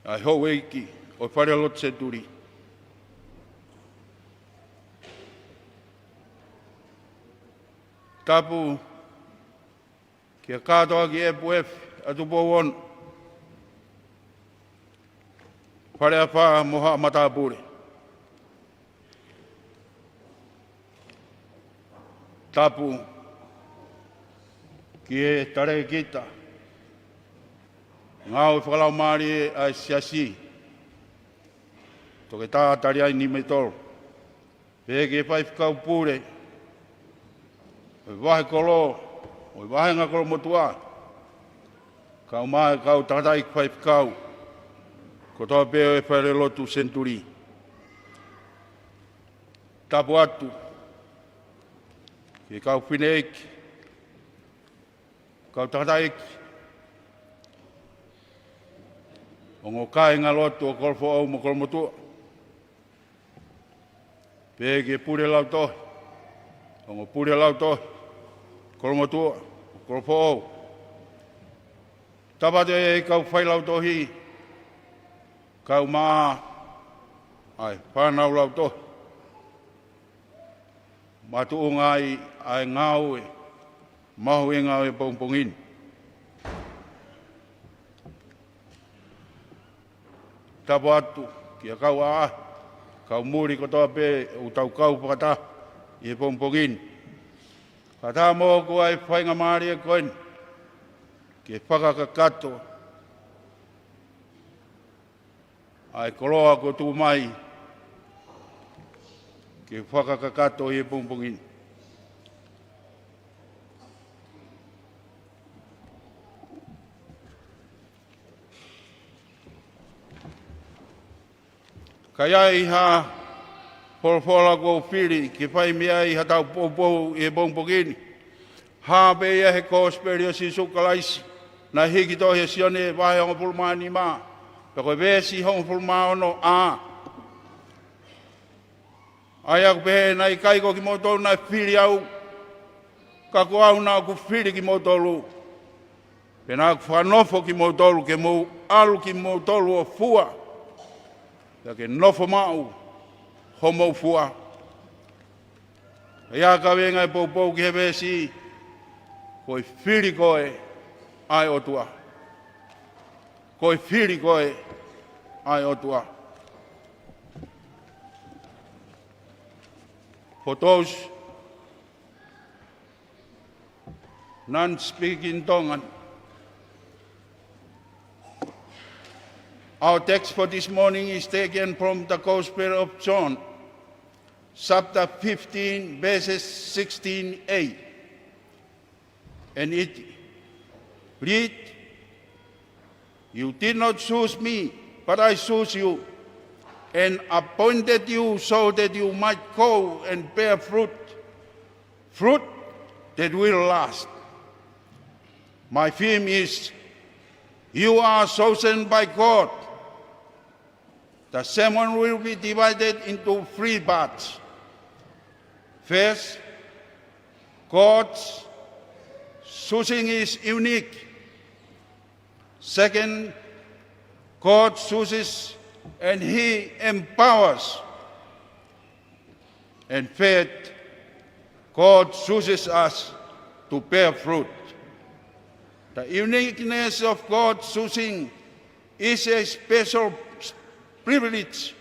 ʻa e houʻeiki ʻo e falelotu senituli. Tapu kia Kātoaki Efu Efu ʻa Tupou Ono, Faleafa mo haʻa matāpule. Tapu ki he talēkita ngāue fakalaumālie ʻa e Siasi, Toketā Taliai Nimitolo, pehē ki he faifekau pule ʻo e vahekolo, ʻo e vāhenga kolomotuʻa, kae ʻumaʻā e kau tangataʻeiki faifekau kotoa pē ʻo e falelotu senituli. Tapu atu ki he kau fineʻeiki, kau tangataʻeiki, ongo kāingalotu ʻo Kolofoʻou mo Kolomotuʻa, pehē ki he pule lautohi, ongo pule lautohi Kolomotuʻa, Kolofoʻou. Tapu atu ki he kau failautohi, kae ʻumaʻā ʻa e fānau lautohi, makatuʻunga ai ʻa e ngāue mahuʻinga ʻo e pongipongi ni. Tapu atu kia kau ʻaʻahi, kau muli kotoa pē ʻoku tau kau fakataha ʻi he pongipongi ni. Kae ʻatā moʻoku ʻa e faingamālie ko eni ke fakakakato ʻa e koloa kuo tuku mai ke fakakakato ʻi he pongipongi ni. Ka ʻi ai ha folofola kuo fili ke fai mei ai haʻatau poupou ʻi he pongipongi ni, hā pē ia he Kosipeli ʻo Sīsū Kalaisi naʻe hiki tohi ʻe Sione vahe hongofulu mā nima, pea ko e veesi hongofulu mā ono A. ʻA ia ʻoku pehē, naʻe ʻikai ko kimoutolu naʻe fili au, ka ko au naʻa ku fili kimoutolu, pea naʻa ku fakanofo kimoutolu ke mou ʻalu kimoutolu ʻo fua, pea ke nofo maʻu homou fua. ʻA ia ʻa e kaveinga ʻo e poupou ki he veesi, ko e fili koe ʻa e ʻOtua. Ko e fili koe ʻa e ʻOtua. For those non-speaking Tongan, our text for this morning is taken from the Gospel of John, chapter fifteen, verses sixteen A. And it read, "You did not choose me, but I chose you and appointed you so that you might go and bear fruit, fruit that will last." My theme is, "You are chosen by God." The sermon will be divided into three parts. First, God's choosing is unique. Second, God chooses and He empowers. And third, God chooses us to bear fruit. The uniqueness of God's choosing is a special privilege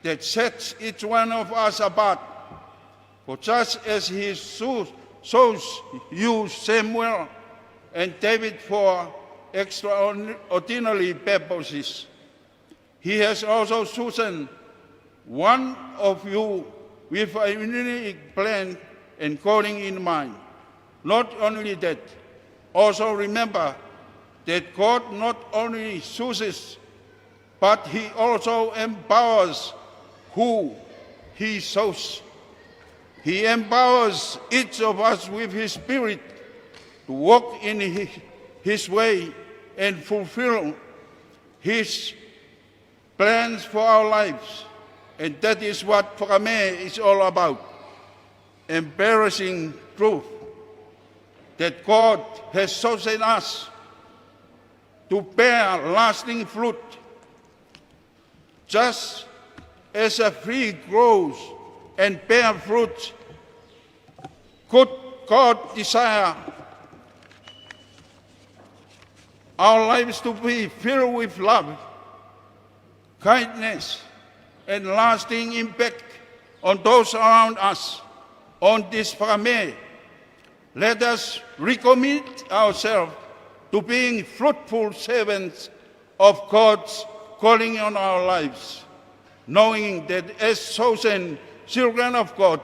that sets each one of us apart. For just as he cho- chose you, Samuel, and David for extraordinary purposes, he has also chosen one of you with a unique plan and calling in mind. Not only that, also remember that God not only chooses, but he also empowers who he chose. He empowers each of us with his spirit to walk in hi- his way and fulfill his plans for our lives. And that is what Fakame is all about. Embarrassing truth that God has chosen us to bear lasting fruit, just as a tree grows and bear fruit. Could God desire our lives to be filled with love, kindness, and lasting impact on those around us on this Fakame? Let us recommit ourselves to being fruitful servants of God's calling on our lives, knowing that as chosen children of God,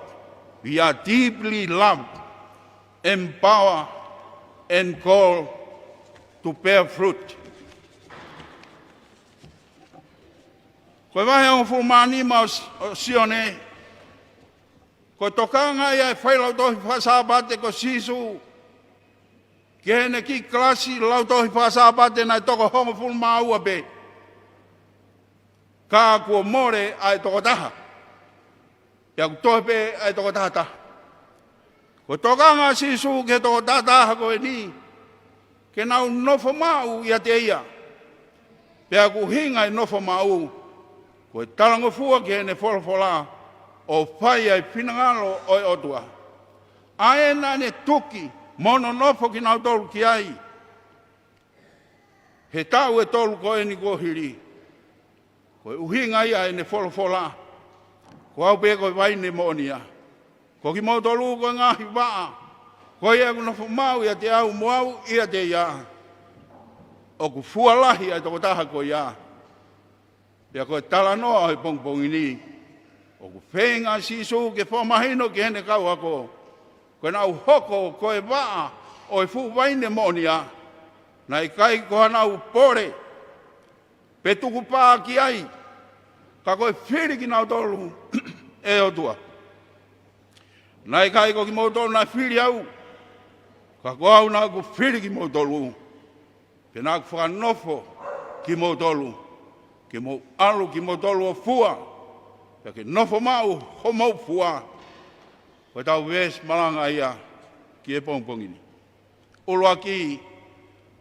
we are deeply loved, empowered, and called to bear fruit. Ko e vahe hongofulu mā nima ʻo, ʻo Sione, ko e tokanga ia ʻa e failautohi faka-Sāpate ko Sīsū ki heʻene kiʻi kalasi lautohi faka-Sāpate naʻe toko hongofulu mā ua pē. Ka kuo mole ʻa e toko taha. Pea kuo toe pē ʻa e toko taha taha. Ko e tokanga ʻa Sīsū ki he toko taha taha ko eni, ke nau nofo maʻu ʻiate ia. Pea ko e ʻuhinga e nofo maʻu, ko e talangofua ki heʻene folofola, ʻo fai ʻa e finangalo ʻo e ʻOtua. ʻA ē naʻa ne tuki mo nonofo kinautolu ki ai he taʻu ʻe tolu ko eni kuo hili. Ko e ʻuhinga ia ʻene folofola, ko au pē ko e vaine moʻonia. Ko kimoutolu ko e ngaahi vaʻa. Ko ia ʻoku nofo maʻu ʻiate au mo au ʻiate ia, ʻoku fua lahi ʻa e toko taha ko ia. Pea ko e talanoa ʻo e pongipongi ni, ʻoku feinga ʻa Sīsū ke fakamahino ki heʻene kau ako, ko ʻenau hoko ko e vaʻa ʻo e fuʻu vaine moʻonia, naʻe ʻikai ko haʻanau pole pe tukupā ki ai, ka ko e fili kinautolu ʻe he ʻOtua. Naʻe ʻikai ko kimoutolu naʻe fili au, ka ko au naʻa ku fili kimoutolu, pea naʻa ku fakanofo kimoutolu, ke mou ʻalu kimoutolu ʻo fua, pea ke nofo maʻu homou fua. Ko ʻetau veesi malanga ia ki he pongipongi ni. ʻUluaki,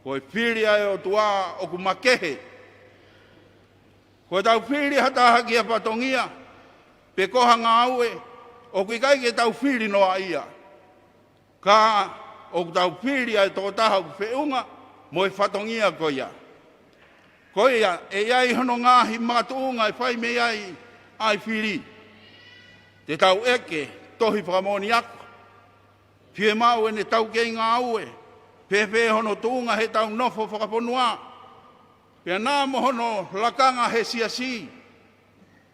ko e fili ʻa e ʻOtua ʻoku makehe. Ko ʻetau fili ha taha ki ha fatongia, pe ko ha ngāue, ʻoku ʻikai ke tau fili noa ia. Ka ʻoku tau fili ʻa e tokotaha ʻoku feʻunga mo e fatongia ko ia. Ko ia, ʻe ʻi ai hono ngaahi makatuʻunga ʻe fai mei ai ʻa e fili. Te tau ʻeke tohi fakamoʻoni ako. Fiemaʻu ʻene taukei ngāue, fēfē hono tuʻunga heʻetau nofo fakafonua. Pea naʻa mo hono lakanga he siasi,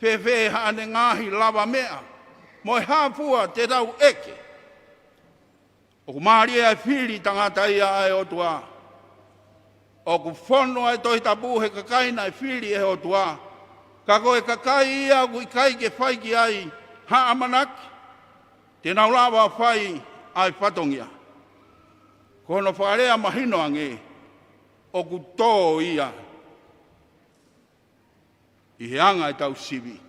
fēfē haʻane ngaahi lavameʻa, mo e hā fua te tau ʻeke. ʻOku mālie ʻa e fili tangata ia ʻa e ʻOtua. ʻOku fonu ʻa e Tohi Tapu he kakai naʻe fili ʻe he ʻOtua. Ka ko e kakai ia ʻoku ʻikai ke fai ki ai ha ʻamanaki, te nau lava fai ʻa e fatongia. Ko hono fakalea mahino ange, ʻoku tō ia ʻi he anga ʻetau sivi.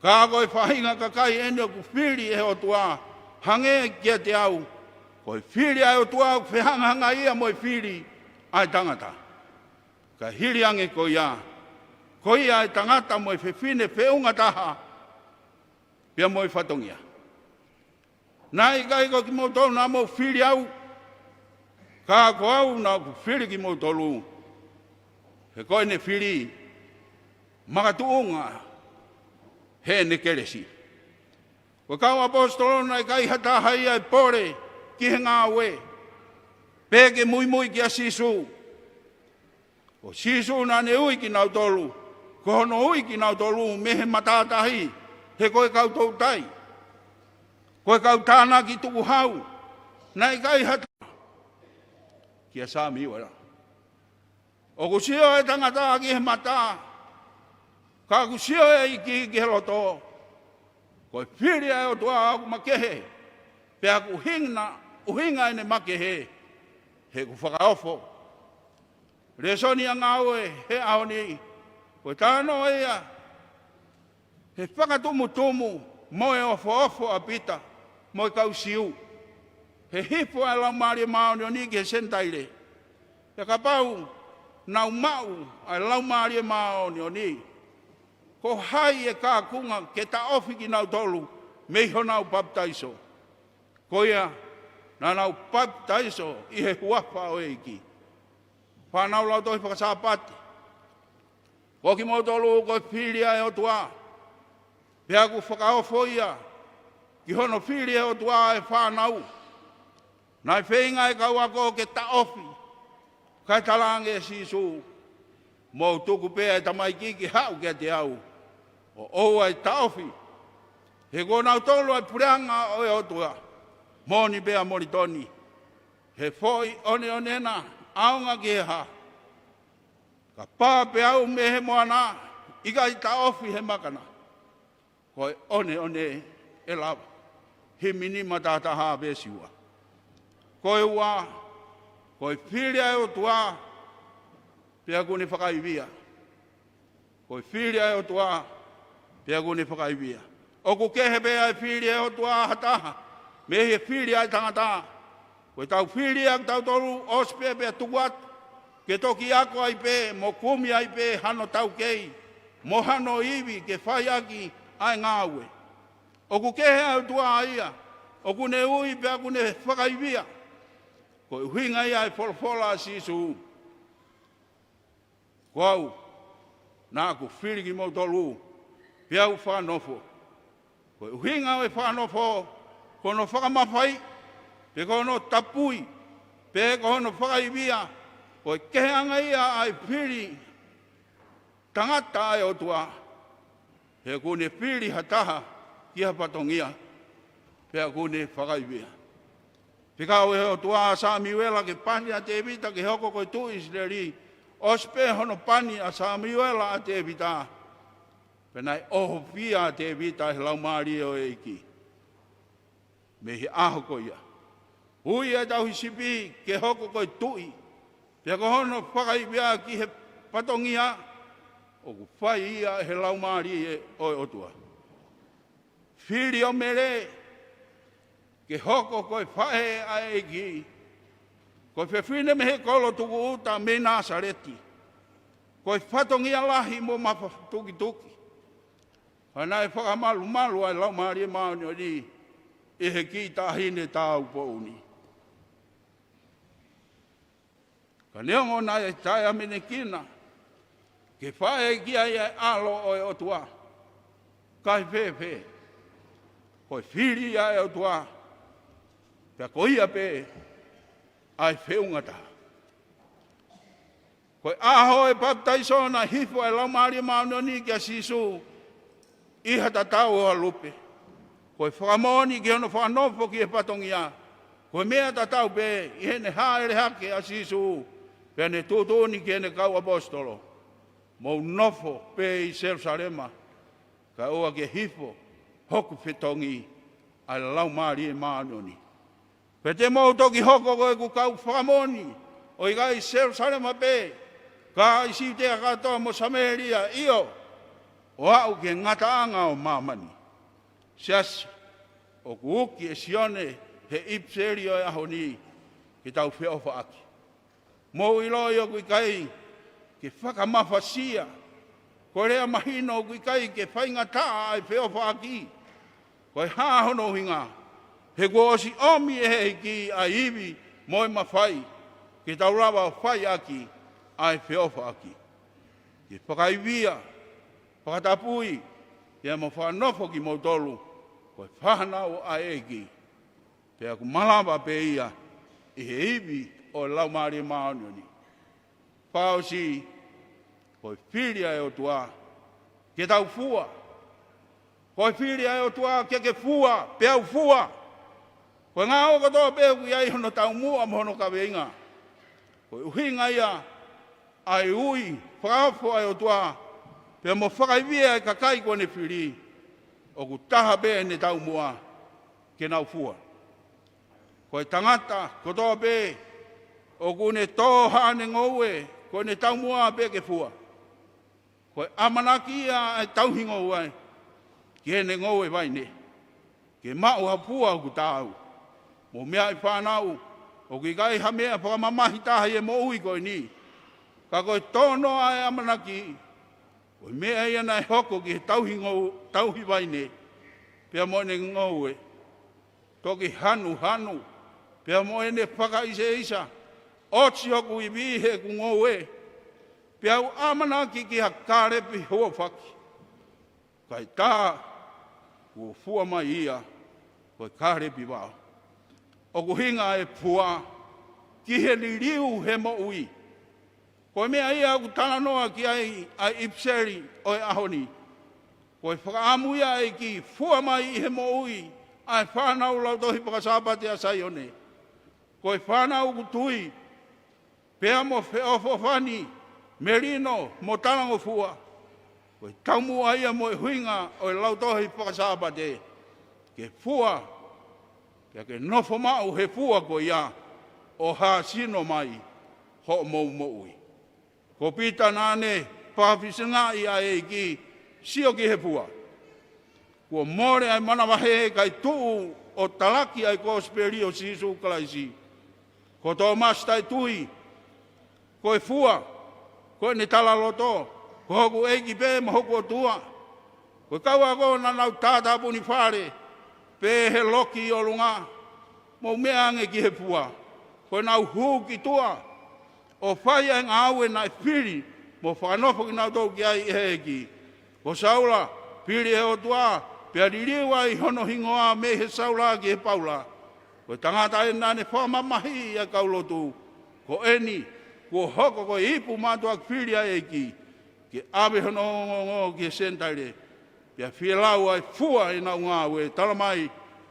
Ka ko e faʻahinga kakai eni ʻoku fili ʻe he ʻOtua, hangē kiate au, ko e fili ʻa e ʻOtua ʻoku fehangahangai ia mo e fili ʻa e tangata. Ka hili ange ko ia, ko ia ʻa e tangata mo e fefine feʻunga taha, pea mo e fatongia. Naʻe ʻikai ko kimoutolu naʻa mou fili au, ka ko au naʻa ku fili kimoutolu. He ko ʻene fili makatuʻunga heʻene kelesi. Ko e kau ʻaposetolo naʻe ʻikai ha taha ia ʻe pole ki he ngāue, pe ke muimui kia Sīsū. Ko Sīsū naʻa ne ui kinautolu, ko hono ui kinautolu mei he matātahi, he ko e kau toutai, ko e kau tānaki tukuhau, naʻe ʻikai ha taha kia Samiuela. ʻOku sio e tangata ki he mata, ka ʻoku sio e ʻEiki ki he loto. Ko e fili ʻa e ʻOtua ʻoku makehe, pea ʻoku ʻuhinga, ʻuhinga ʻene makehe, he ʻoku fakaofo. Lēsoni ʻa Ngāue he ʻaho ni, ko e talanoa ia he fakatumutumu mo e ofoofo ʻa Pita mo e kau Siu, he hifo ʻa e Laumālie Māʻoniʻoni ki he Senitaile. Pea kapau naʻa nau maʻu ʻa e Laumālie Māʻoniʻoni, ko hai ʻe kākunga ke taʻofi kinautolu mei honau papitaiso? Ko ia, naʻa nau papitaiso ʻi he huafa ʻo e ʻEiki. Fānau Lautohi Faka-Sāpate, ko kimoutolu ko e fili ʻa e ʻOtua, pea ʻoku fakaofo ia ki hono fili ʻe he ʻOtua e fānau. Naʻe feinga e kau ako ke taʻofi, kae talaange ʻe Sīsū, mou tuku pē ʻa e tamaiki ke haʻu kiate au, ʻo ʻoua ʻe taʻofi, he ko kinautolu ʻa e puleʻanga ʻo e ʻOtua. Moʻoni pea moʻoni tonu, he foʻi ʻoneʻone na, ʻaonga ki he hā, ka pā pē au mei he moana, ʻikai taʻofi he maka na, ko e ʻoneʻone ʻe lava. Himi nima taha taha veesi ua. Ko e ua, ko e fili ʻa e ʻOtua, pea ʻoku ne fakaivia. Ko e fili ʻa e ʻOtua, pea ʻoku ne fakaivia. ʻOku kehe pē ʻa e fili ʻa e ʻOtua ha taha mei he fili ʻa e tangata. Ko ʻetau fili ʻa kitautolu, ʻosi pē pea tuku atu ke toki ako ai pē, mo kumi ai pē hano taukei, mo hano ivi ke fai ʻaki ʻa e ngāue. ʻOku kehe ʻa e ʻOtua ia, ʻoku ne ui pea ʻoku ne fakaivia. Ko e ʻuhinga ia e folofola ʻa Sīsū. Ko au, naʻa ku fili kimoutolu, pea u fakanofo. Ko e ʻuhinga ʻo e fakanofo, ko hono fakamafaiʻi, pe ko hono tapui, pe ko hono fakaivia, ko e keheʻanga ia ʻa e fili tangata ʻa e ʻOtua. He ʻoku ne fili ha taha ki ha fatongia, pea ʻoku ne fakaivia. Fekau ʻe he ʻOtua ʻa Samiuela ke pani ʻa Tēvita ke hoko ko e tuʻi ʻIsileli. ʻOsi pē hono pani ʻa Samiuela ʻa Tēvita, pea naʻe ʻohofia ʻa Tēvita ʻe he Laumālie ʻo e ʻEiki mei he ʻaho ko ia. Ui ʻa e tauhi sipi ke hoko ko e tuʻi, pea ko hono fakaivia ki he fatongia, ʻoku fai ia ʻe he Laumālie ʻo e ʻOtua. Fili ʻo Mele ke hoko ko e faʻē ʻa e ʻEiki, ko e fefine mei he kolo tukuʻuta mei Nāsaleti, ko e fatongia lahi mo mafatukituki. Pea naʻe fakamalumalu ʻa e Laumālie Māʻoniʻoni ʻi he kiʻi taʻahine tāupoʻou ni. Ka neongo naʻe taʻeʻamanekina ke faʻē ki ai ʻa e ʻAlo ʻo e ʻOtua, ka ʻi fēfē, ko e fili ʻa e ʻOtua, pea ko ia pē ʻa e feʻunga taha. Ko e ʻaho ʻo e papitaiso naʻe hifo ʻa e Laumālie Māʻoniʻoni kia Sīsū ʻi ha tatau ʻo ha lupe. Ko e fakamoʻoni ki hono fakanofo ki he fatongia, ko e meʻa tatau pē ʻi heʻene hāʻele hake ʻa Sīsū, pea ne tuʻutuʻuni ki heʻene kau ʻaposetolo, mou nofo pē ʻi Selusalema, kae ʻoua ke hifo hoku fetongi ʻa e Laumālie Māʻoniʻoni. Pea te mou toki hoko ko ʻeku kau fakamoʻoni, ʻo ʻikai ʻi Selusalema pē, ka ʻi Siutea kātoa mo Samēlia, ʻio, ʻo aʻu ki he ngataʻanga ʻo māmani. Siasi, ʻoku uki ʻe Sione he ʻipiseli ʻo e ʻaho ni ke tau feʻofaʻaki. Mou ʻiloʻi ʻoku ʻikai ke fakamafasia, ko e lea mahino ʻoku ʻikai ke faingataʻa ʻa e feʻofaʻaki. Ko e hā hono ʻuhinga? He kuo ʻosi ʻomi ʻe he ʻEiki ʻa e ivi mo e mafai ke tau lava ʻo fai ʻaki ʻa e feʻofaʻaki, ke fakaivia, fakatapui, pea mo fakanofo kimoutolu ko e fānau ʻa e ʻEiki. Pea ʻoku malava pē ia ʻi he ivi ʻo e Laumālie Māʻoniʻoni. Fakaʻosi, ko e fili ʻa e ʻOtua ke tau fua. Ko e fili ʻa e ʻOtua ke ke fua, peau fua. Ko e ngāue kotoa pē ʻoku ʻi ai hono taumuʻa mo hono kaveinga. Ko e ʻuhinga ia ʻa e ui fakaofo ʻa e ʻOtua, pea mo fakaivia ʻa e kakai kuo ne fili, ʻoku taha pē ʻene taumuʻa, ke nau fua. Ko e tangata kotoa pē ʻoku ne tō haʻane ngoue, ko ʻene taumuʻa pē ke fua. Ko e ʻamanaki ia ʻa e tauhi ngoue ki heʻene ngoue vaine, ke maʻu ha fua ʻoku taau. Mou meaʻi fānau, ʻoku ʻikai ha meʻa fakamamahi taha ʻi he moʻui ko eni, ka ko e tō noa ʻa e ʻamanaki, ko e meʻa ia naʻe hoko ki he tauhi ngou-, tauhi vaine, pea mo ʻene ngoue toki hanuhanu, pea mo ʻene fakaʻiseʻisa, ʻosi hoku ivi heʻeku ngoue, peau ʻamanaki ki ha kālepi huafaki. Kae tā, kuo fua mai ia ko e kālepi vao. ʻOku ʻuhinga e fua ki he liliu he moʻui. Ko e meʻa ia ʻoku talanoa ki ai ʻa e ʻipiseli ʻo e ʻaho ni. Ko e fakaʻamu ia ʻa e ʻEiki, fua mai ʻi he moʻui ʻa e fānau lautohi fakasāpate ʻa Saione. Ko e fānau ʻoku tui, pea mo feʻofoʻofani, melino mo talangofua. Ko e taumuʻa ia mo e ʻuhinga ʻo e lautohi fakasāpate, ke fua, pea ke nofo maʻu he fua ko ia, ʻo hāsino mai hoʻomou moʻui. Ko Pita naʻa ne fakafisingaʻi ʻa e ʻEiki, sio ki he fua. Kuo mole ʻa e manavahē kae tuʻu ʻo talaki ʻa e kosipeli ʻo Sīsū Kalaisi. Ko Tōmasi taʻetui, ko e fua, ko ʻene talaloto, ko hoku ʻEiki pē mo hoku ʻOtua. Ko e kau ako naʻa nau tātāpuni fale, pē he loki ʻi ʻolunga, mou meʻa ange ki he fua. Ko ʻenau hū ki tuʻa ʻo fai ʻa e ngāue naʻe fili mo fakanofo kinautolu ki ai ʻe he ʻEiki. Ko Saula, fili ʻe he ʻOtua, pea liliu ai hono hingoa mei he Saula ki he Paula. Ko e tangata ʻeni naʻa ne fakamamahiʻi ʻa e kau lotu. Ko ʻeni, kuo hoko ko e ipu mātuʻaki fili ʻa e ʻEiki, ke ʻave hono ongoongo ki he Senitaile. Pea fielau ʻa e fua ʻenau ngāue, talamai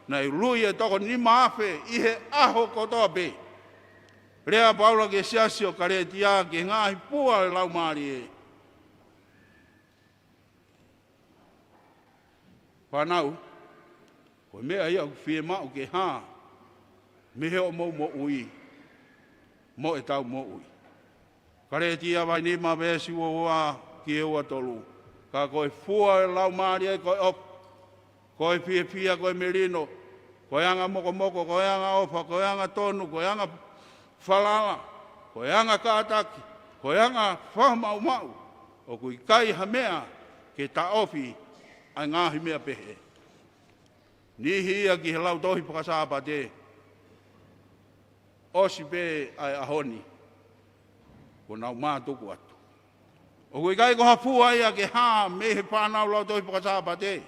naʻe ului ʻa e toko nima afe ʻi he ʻaho kotoa pē. Lea ʻa Paula ki he siasi ʻo Kalētia ki he ngaahi fua ʻo e Laumālie. Fānau, ko e meʻa ia ʻoku fiemaʻu ke hā mei hoʻomou moʻui mo ʻetau moʻui. Kalētia vahe nima veesi ua ua ki he ua tolu. Ka ko e fua ʻo e Laumālie ko e ʻofa, ko e fiefia, ko e melino, ko e anga mokomoko, ko e anga ʻofa, ko e anga tonu, ko e anga falala, ko e anga kātaki, ko e anga fakamaʻumaʻu. ʻOku ʻikai ha meʻa ke taʻofi ʻa e ngaahi meʻa pehē. Niʻihi ia ki he lautohi fakasāpate, ʻosi pē ʻa e ʻaho ni, kuo nau mātuku atu. ʻOku ʻikai ko ha fua ia ke hā mei he fānau lautohi fakasāpate.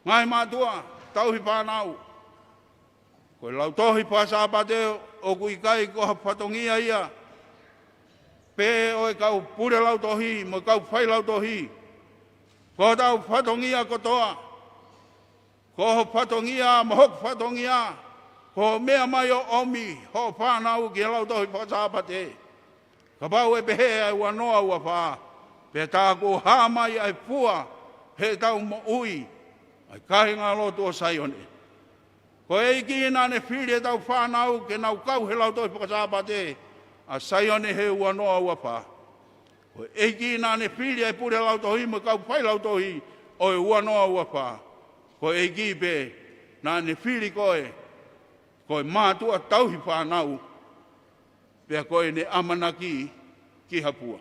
Ngaahi mātuʻa, tauhi fānau, ko e lautohi fakasāpate ʻoku ʻikai ko ha fatongia ia pē ʻo e kau pule lautohi mo e kau fai lautohi. Ko hotau fatongia kotoa. Ko ho fatongia mo hoku fatongia, ko hoʻo meʻa mai ʻo ʻomi hoʻo fānau ki he lautohi fakasāpate. Kapau ʻe pehē ʻa e ua noa ua fā, pea tā kuo hā mai ʻa e fua heʻetau moʻui, ʻa e kāingalotu ʻo Saione. Ko e ʻEiki naʻa ne fili ʻetau fānau ke nau kau he lautohi fakasāpate ʻa Saione he ua noa ua fā. Ko e ʻEiki naʻa ne fili ʻa e pule lautohi mo e kau fai lautohi ʻo e ua noa ua fā. Ko e ʻEiki pē naʻa ne fili koe, ko e mātuʻa tauhi fānau, pea ko ʻene ʻamanaki ki ha fua.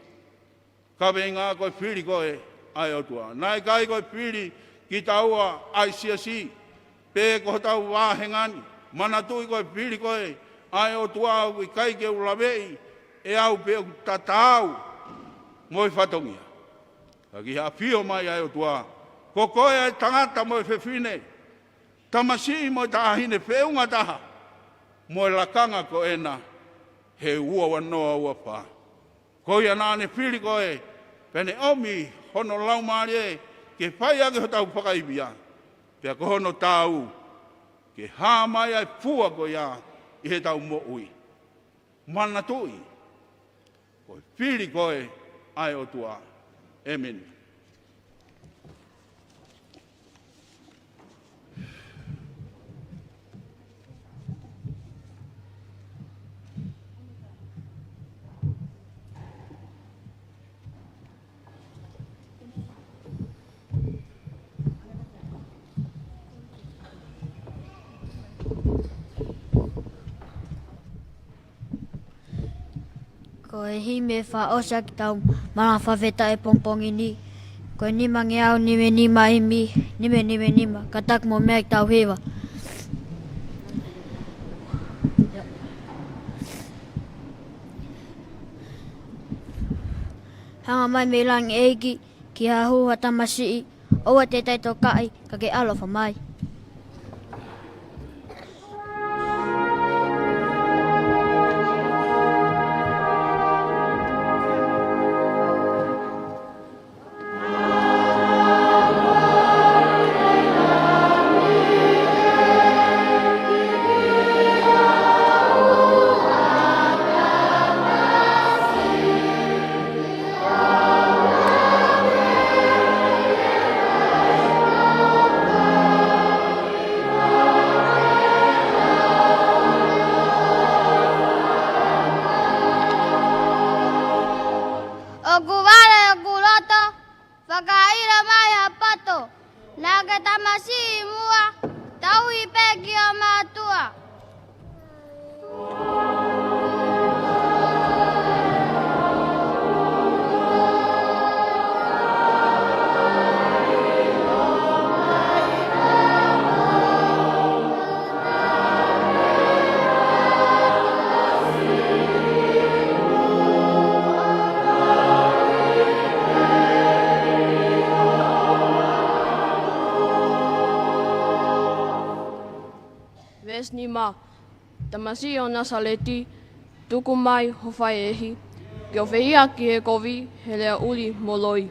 Kaveinga ko e fili koe ʻa e ʻOtua. Naʻe ʻikai ko e fili kitaua ʻa e siasi. pe ko hotau vāhenga ni. Manatuʻi ko e fili koe ʻa e ʻOtua ʻoku ʻikai ke u laveʻi ʻe au pe ʻoku tataau mo e fatongia. Ka ki he ʻafio mai ʻa e ʻOtua, ko koe ʻa e tangata mo e fefine, tamasiʻi mo e taʻahine feʻunga taha, mo e lakanga ko ena he ua ua noa ua fā. Ko ia naʻa ne fili koe, pea ne ʻomi hono Laumālie ke fai ʻaki hotau fakaivia, pea ko hono taau ke hā mai ʻa e fua ko ia ʻi heʻetau moʻui. Manatuʻi, ko e fili koe ʻa e ʻOtua. ʻĒmeni. Ko e himi ʻe fakaʻosi ʻaki ʻetau malanga fakafetaʻi pongipongi ni, ko e nimangeau nima nima, himi nima nima nima, kātaki mo meʻa ki tauhi ʻEiki. Hanga mai mei langi ʻEiki, ki ha hū ha tamasiʻi, ʻoua te tai tokaʻi, ka ke ʻaloʻofa mai. ʻOku vale ʻeku loto, fakaʻilo mai ha poto, naʻa ke tamasiʻi muʻa, tauhi pē ki ho mātuʻa. Veesi nima. Tamasiʻi ʻo Nāsaleti, tuku mai ho fakaʻehiʻehi, ke u fehiʻa ki he kovi he lea ʻuli mo loi.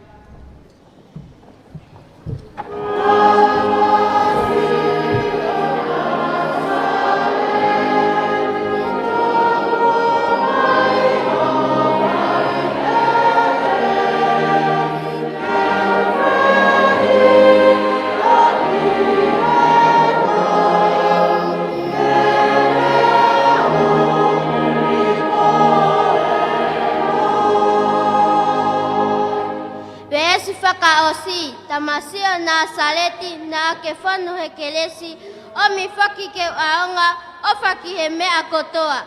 Veesi fakaʻosi. Tamasiʻi ʻo Nāsaleti, naʻa ke fonu he kelesi, ʻomi foki ke u ʻaonga, ʻofa ki he meʻa kotoa.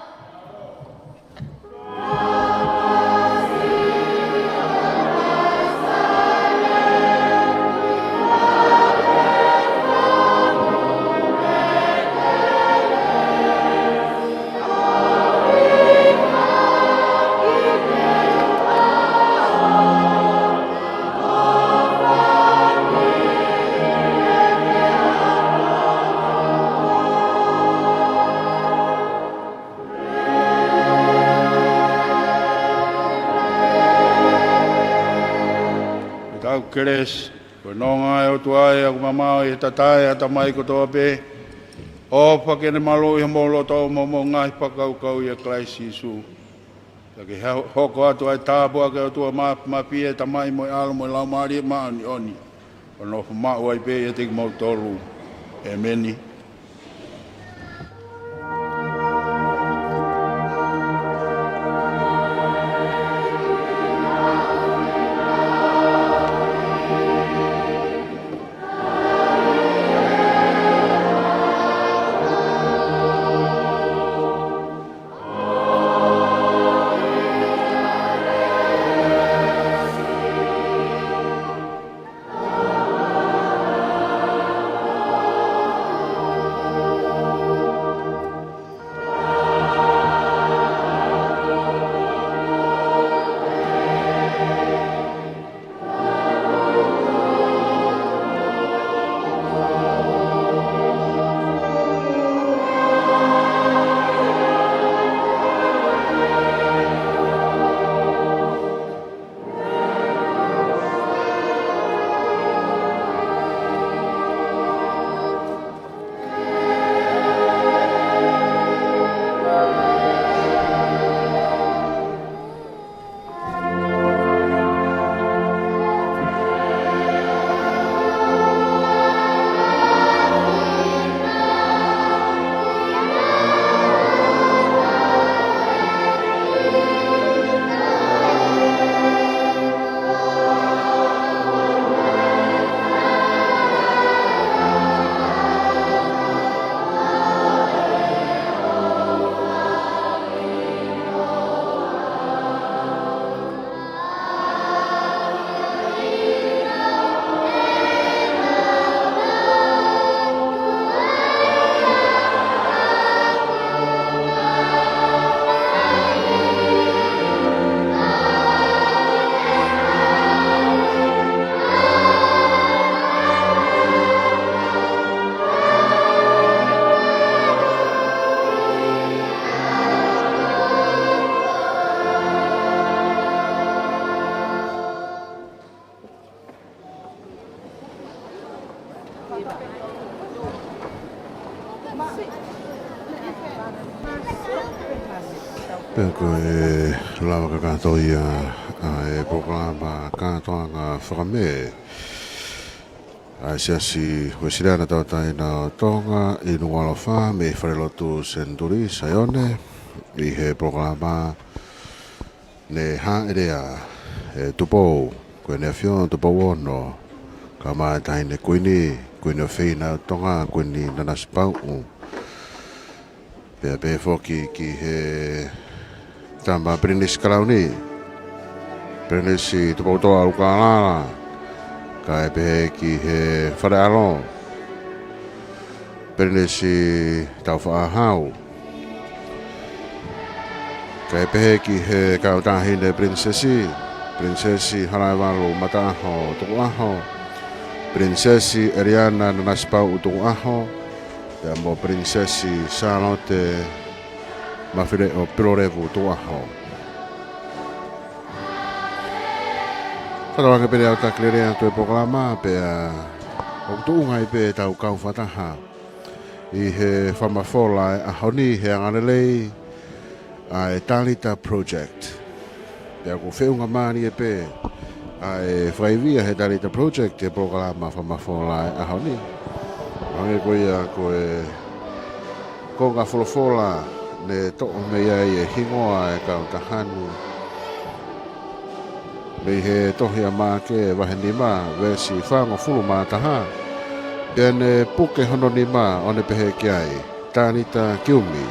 Ko e kelesi, ko e nonga ʻa e ʻOtua ʻoku mamaʻo ʻi he tatae ʻa e ʻatamai kotoa pē, ʻofa ke ne maluʻi homou loto mo hoʻomou ngaahi fakakaukau ʻia Kalaisi Sīsū. Pea ke ha-, hoko atu ʻa e tāpuaki ʻa e ʻOtua Māfimafi, ʻa e Tamai mo e ʻAlo mo e Laumālie Māʻoniʻoni, ʻo nofo maʻu ai pē ʻiate kimoutolu. ʻĒmeni. Pea ko e lava kakato ia ʻa e polokalama kātoanga fakamē ʻa e Siasi Uēsiliana Tauʻatāina ʻo Tonga ʻi Nukuʻalofa mei he Falelotu Senituli Saione, ʻi he polokalama Ne Hāʻele ʻa Tupou, ko ʻEne ʻAfio Tupou Ono, kae ʻumaʻā e Taʻahine Kuini, Kuini ʻofeina ʻo Tonga, Kuini Nanasipauʻu. Pea pehē foki ki he tama Pilinisi Kalauni, Pilinisi Tupoutoʻa ʻUlukalala, kae pehē ki he Fale ʻAlo, Pilinisi Taufaʻahau, kae pehē ki he kau Taʻahine Pilinisesi, Pilinisesi Halaevalu Mataʻaho Tukuʻaho, Pilinisesi ʻEliana Nanasipauʻu Tukuʻaho, pea mo Pilinisesi Sālote Mafileʻo Pilolevu Tukuʻaho. Fakatauange pē ʻe au ʻo taki lelei atu e polokalama, pea ʻoku tuʻunga ai pē ʻetau kau fakataha ʻi he fakamafola ʻo e ʻaho ni he angalelei ʻa e Talita Project. Pea ʻoku feʻunga mālie pē ʻa e fakaivia he Talita Project ʻi he polokalama fakamafola ʻo e ʻaho ni. Hangē ko ia ko e konga folofola ne toʻo mei ai e hingoa ʻo e kautaha ni, mei he tohi ʻa Maʻake vahe nima veesi fāngofulu mā taha. Pea ne puke hono nima ʻo ne pehē ki ai, Talita kiumi,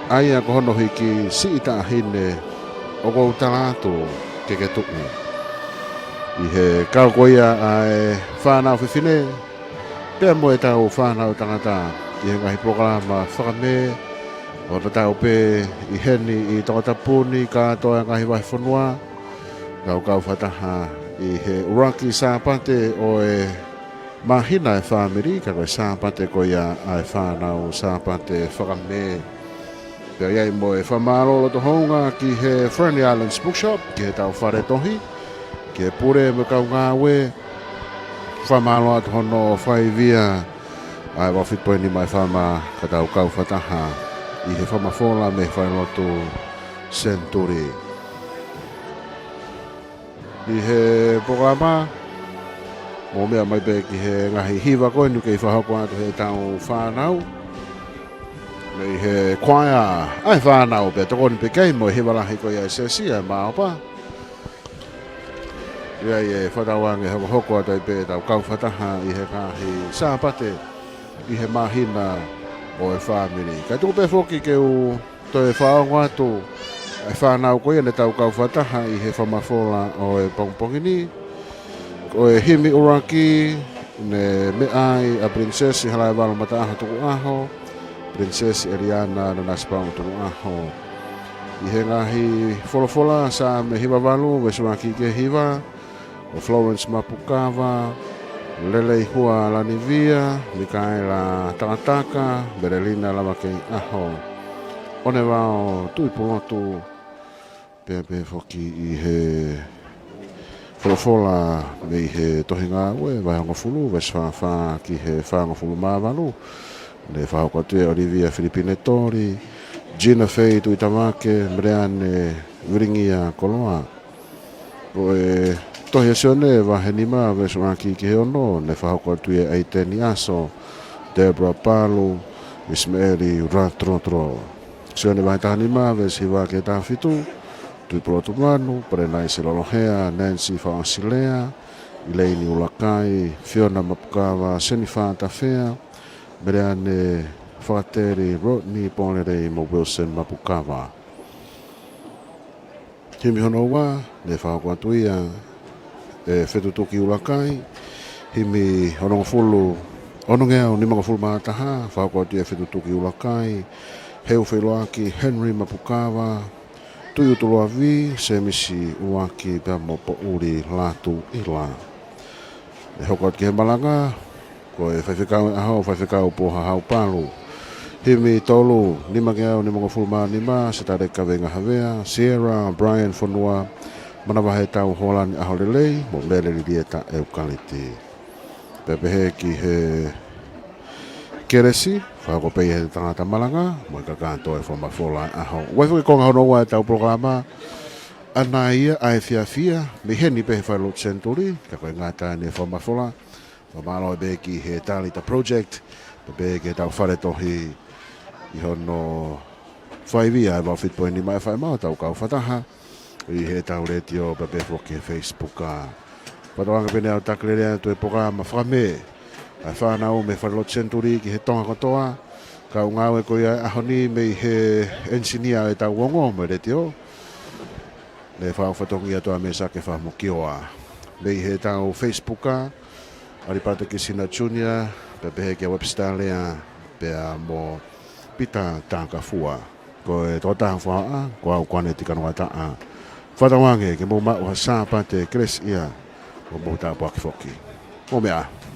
ʻa ia ko hono hiki, siʻi taʻahine, ʻoku ou tala atu ke ke tuʻu. ʻI he kau ko ia ʻa e fānau fefine pea mo ʻetau fānau tangata ʻi he ngaahi polokalama fakamē, ʻo tatau pē ʻi heni ʻi Tongatapu ni, kātoa e ngaahi vahefonua, ʻetau kau fakataha ʻi he ʻuluaki Sāpate ʻo e māhina ʻo e fāmili, ka ko e Sāpate ko ia ʻa e fānau, Sāpate fakamē. Pea ʻi ai mo e fakamālō loto houngaʻia ki he Friendly Islands Bookshop, ki heʻetau fale tohi, ki he pule mo e kau ngāue, fakamālō atu hono fakaivia ʻa e valu fitu poini nima ʻa e fama, ka tau kau fakataha ʻi he fakamafola mei he Falelotu Senituli. ʻI he polokalama, mou meʻa mai pē ki he ngaahi hiva ko eni ʻoku kei fakahoko atu heʻetau fānau mei he kuaea ʻa e fānau, pea tokoni pē ki ai mo e hiva lahi ko ia ʻa e Siasi ʻa e Maopa. ʻI ai e fakatauange hokohoko atu ai pē ʻetau kau fakataha ʻi he ngaahi Sāpate ʻi he māhina ʻo e fāmili. Kae tuku pē foki ke u toe fakaongo atu ʻa e fānau ko ia ne tau kau fakataha ʻi he fakamafola ʻo e pongipongi ni. Ko e himi ʻuluaki ne meʻa ai ʻa Pilinisesi Halaevalu Mataʻaho Tukuʻaho, Pilinisesi ʻEliana Nanasipauʻu Tukuʻaho. ʻI he ngaahi folofola, Saame hiva valu, veesi ʻuluaki ki he hiva, ko Florence Mapukava, Leleihua Lanivia, Mikaela Takataka, Melelina Lavakeiʻaho, ʻOnevao Tuʻipulotu. Pea pehē foki ʻi he folofola mei he tohi Ngāue vahe hongofulu, veesi fā fā ki he fāngofulu mā valu, ne fakahoko atu ʻe ʻOlivia Filipine Toli, Gina Fei Tuʻitavake, Meleane Vilingia Koloa. Ko e tohi ʻa Sione vahe nima, veesi ʻuluaki ki he ono, ne fakahoko atu ʻe ʻAiteni ʻAso, Debra Palu, ʻIsimeʻeli Ratrotro. Sione vahe taha nima, veesi hiva ki he taha fitu, Tuʻipulotu Manu, Pelenaise Lolohea, Nancy Faʻasilea, ʻIleini ʻUlakai, Fiona Mapukava, Senifa Tafea, Meleane Fakateli, Rodney Polelei mo Wilson Mapukava. Himi hono ua, ne fakahoko atu ia ʻe Fetutuki ʻUlakai. Himi onongofulu, onongeau nimangofulu mā taha, fakahoko atu ia ʻe Fetutuki ʻUlakai. Heu Feiloaki, Henry Mapukava, Tuʻiutuluavi, Semisi ʻUluaki pea mo Poʻuli Latuʻila. ʻE hoko atu ki he malanga, ko e faifekau ʻo e ʻaho, Faifekau Poha Haupalu. Himi tolu, nimangeau nimangofulu mā nima, Sitaleka Veinga Havea, Sierra Brian Fonua, Manavahetau Holani ʻAholelei, mo Mele Lilieta ʻEukaleti. Pea pehē ki he kelesi, Fakahoko pē ia he tangata malanga mo e kakato e fakamafola ʻo e ʻaho. ʻOku ʻi ai foki e konga hono ua ʻetau polokalama, ʻa ia ʻa e fiefia, mei heni pē he Falelotu Senituli, ka ko e ngata eni e fakamafola. Fakamālō pē ki he Talita Project, pea pehē ki heʻetau fale tohi ʻi hono faivia ʻa e valu fitu poini nima F M ʻo hotau kau fakataha ʻi heʻetau letiō pea pehē foki he Facebook. Fakatauange pē ʻe au ʻe taki lelei atu e polokalama Fakamē ʻa e fānau mei he Falelotu Senituli ki he Tonga kotoa. Kau ngāue ko ia he ʻaho ni mei he ʻenisinia ʻo ʻetau ongo mo e letiō, ne fau fatongia atu ʻa Mesake Fakamokioa. Mei heʻetau Facebook, ʻAlipate Kisina Junior, pea pehē kia Webster Lea, pea mo Pita Takafua. Ko e tokotaha fakaʻā, ko au ko ʻAneti Kanokataʻa. Fakatauange ke mou maʻu ha Sāpate kelesiʻia, ʻo mou tāpuaki foki. Mou meʻa ā.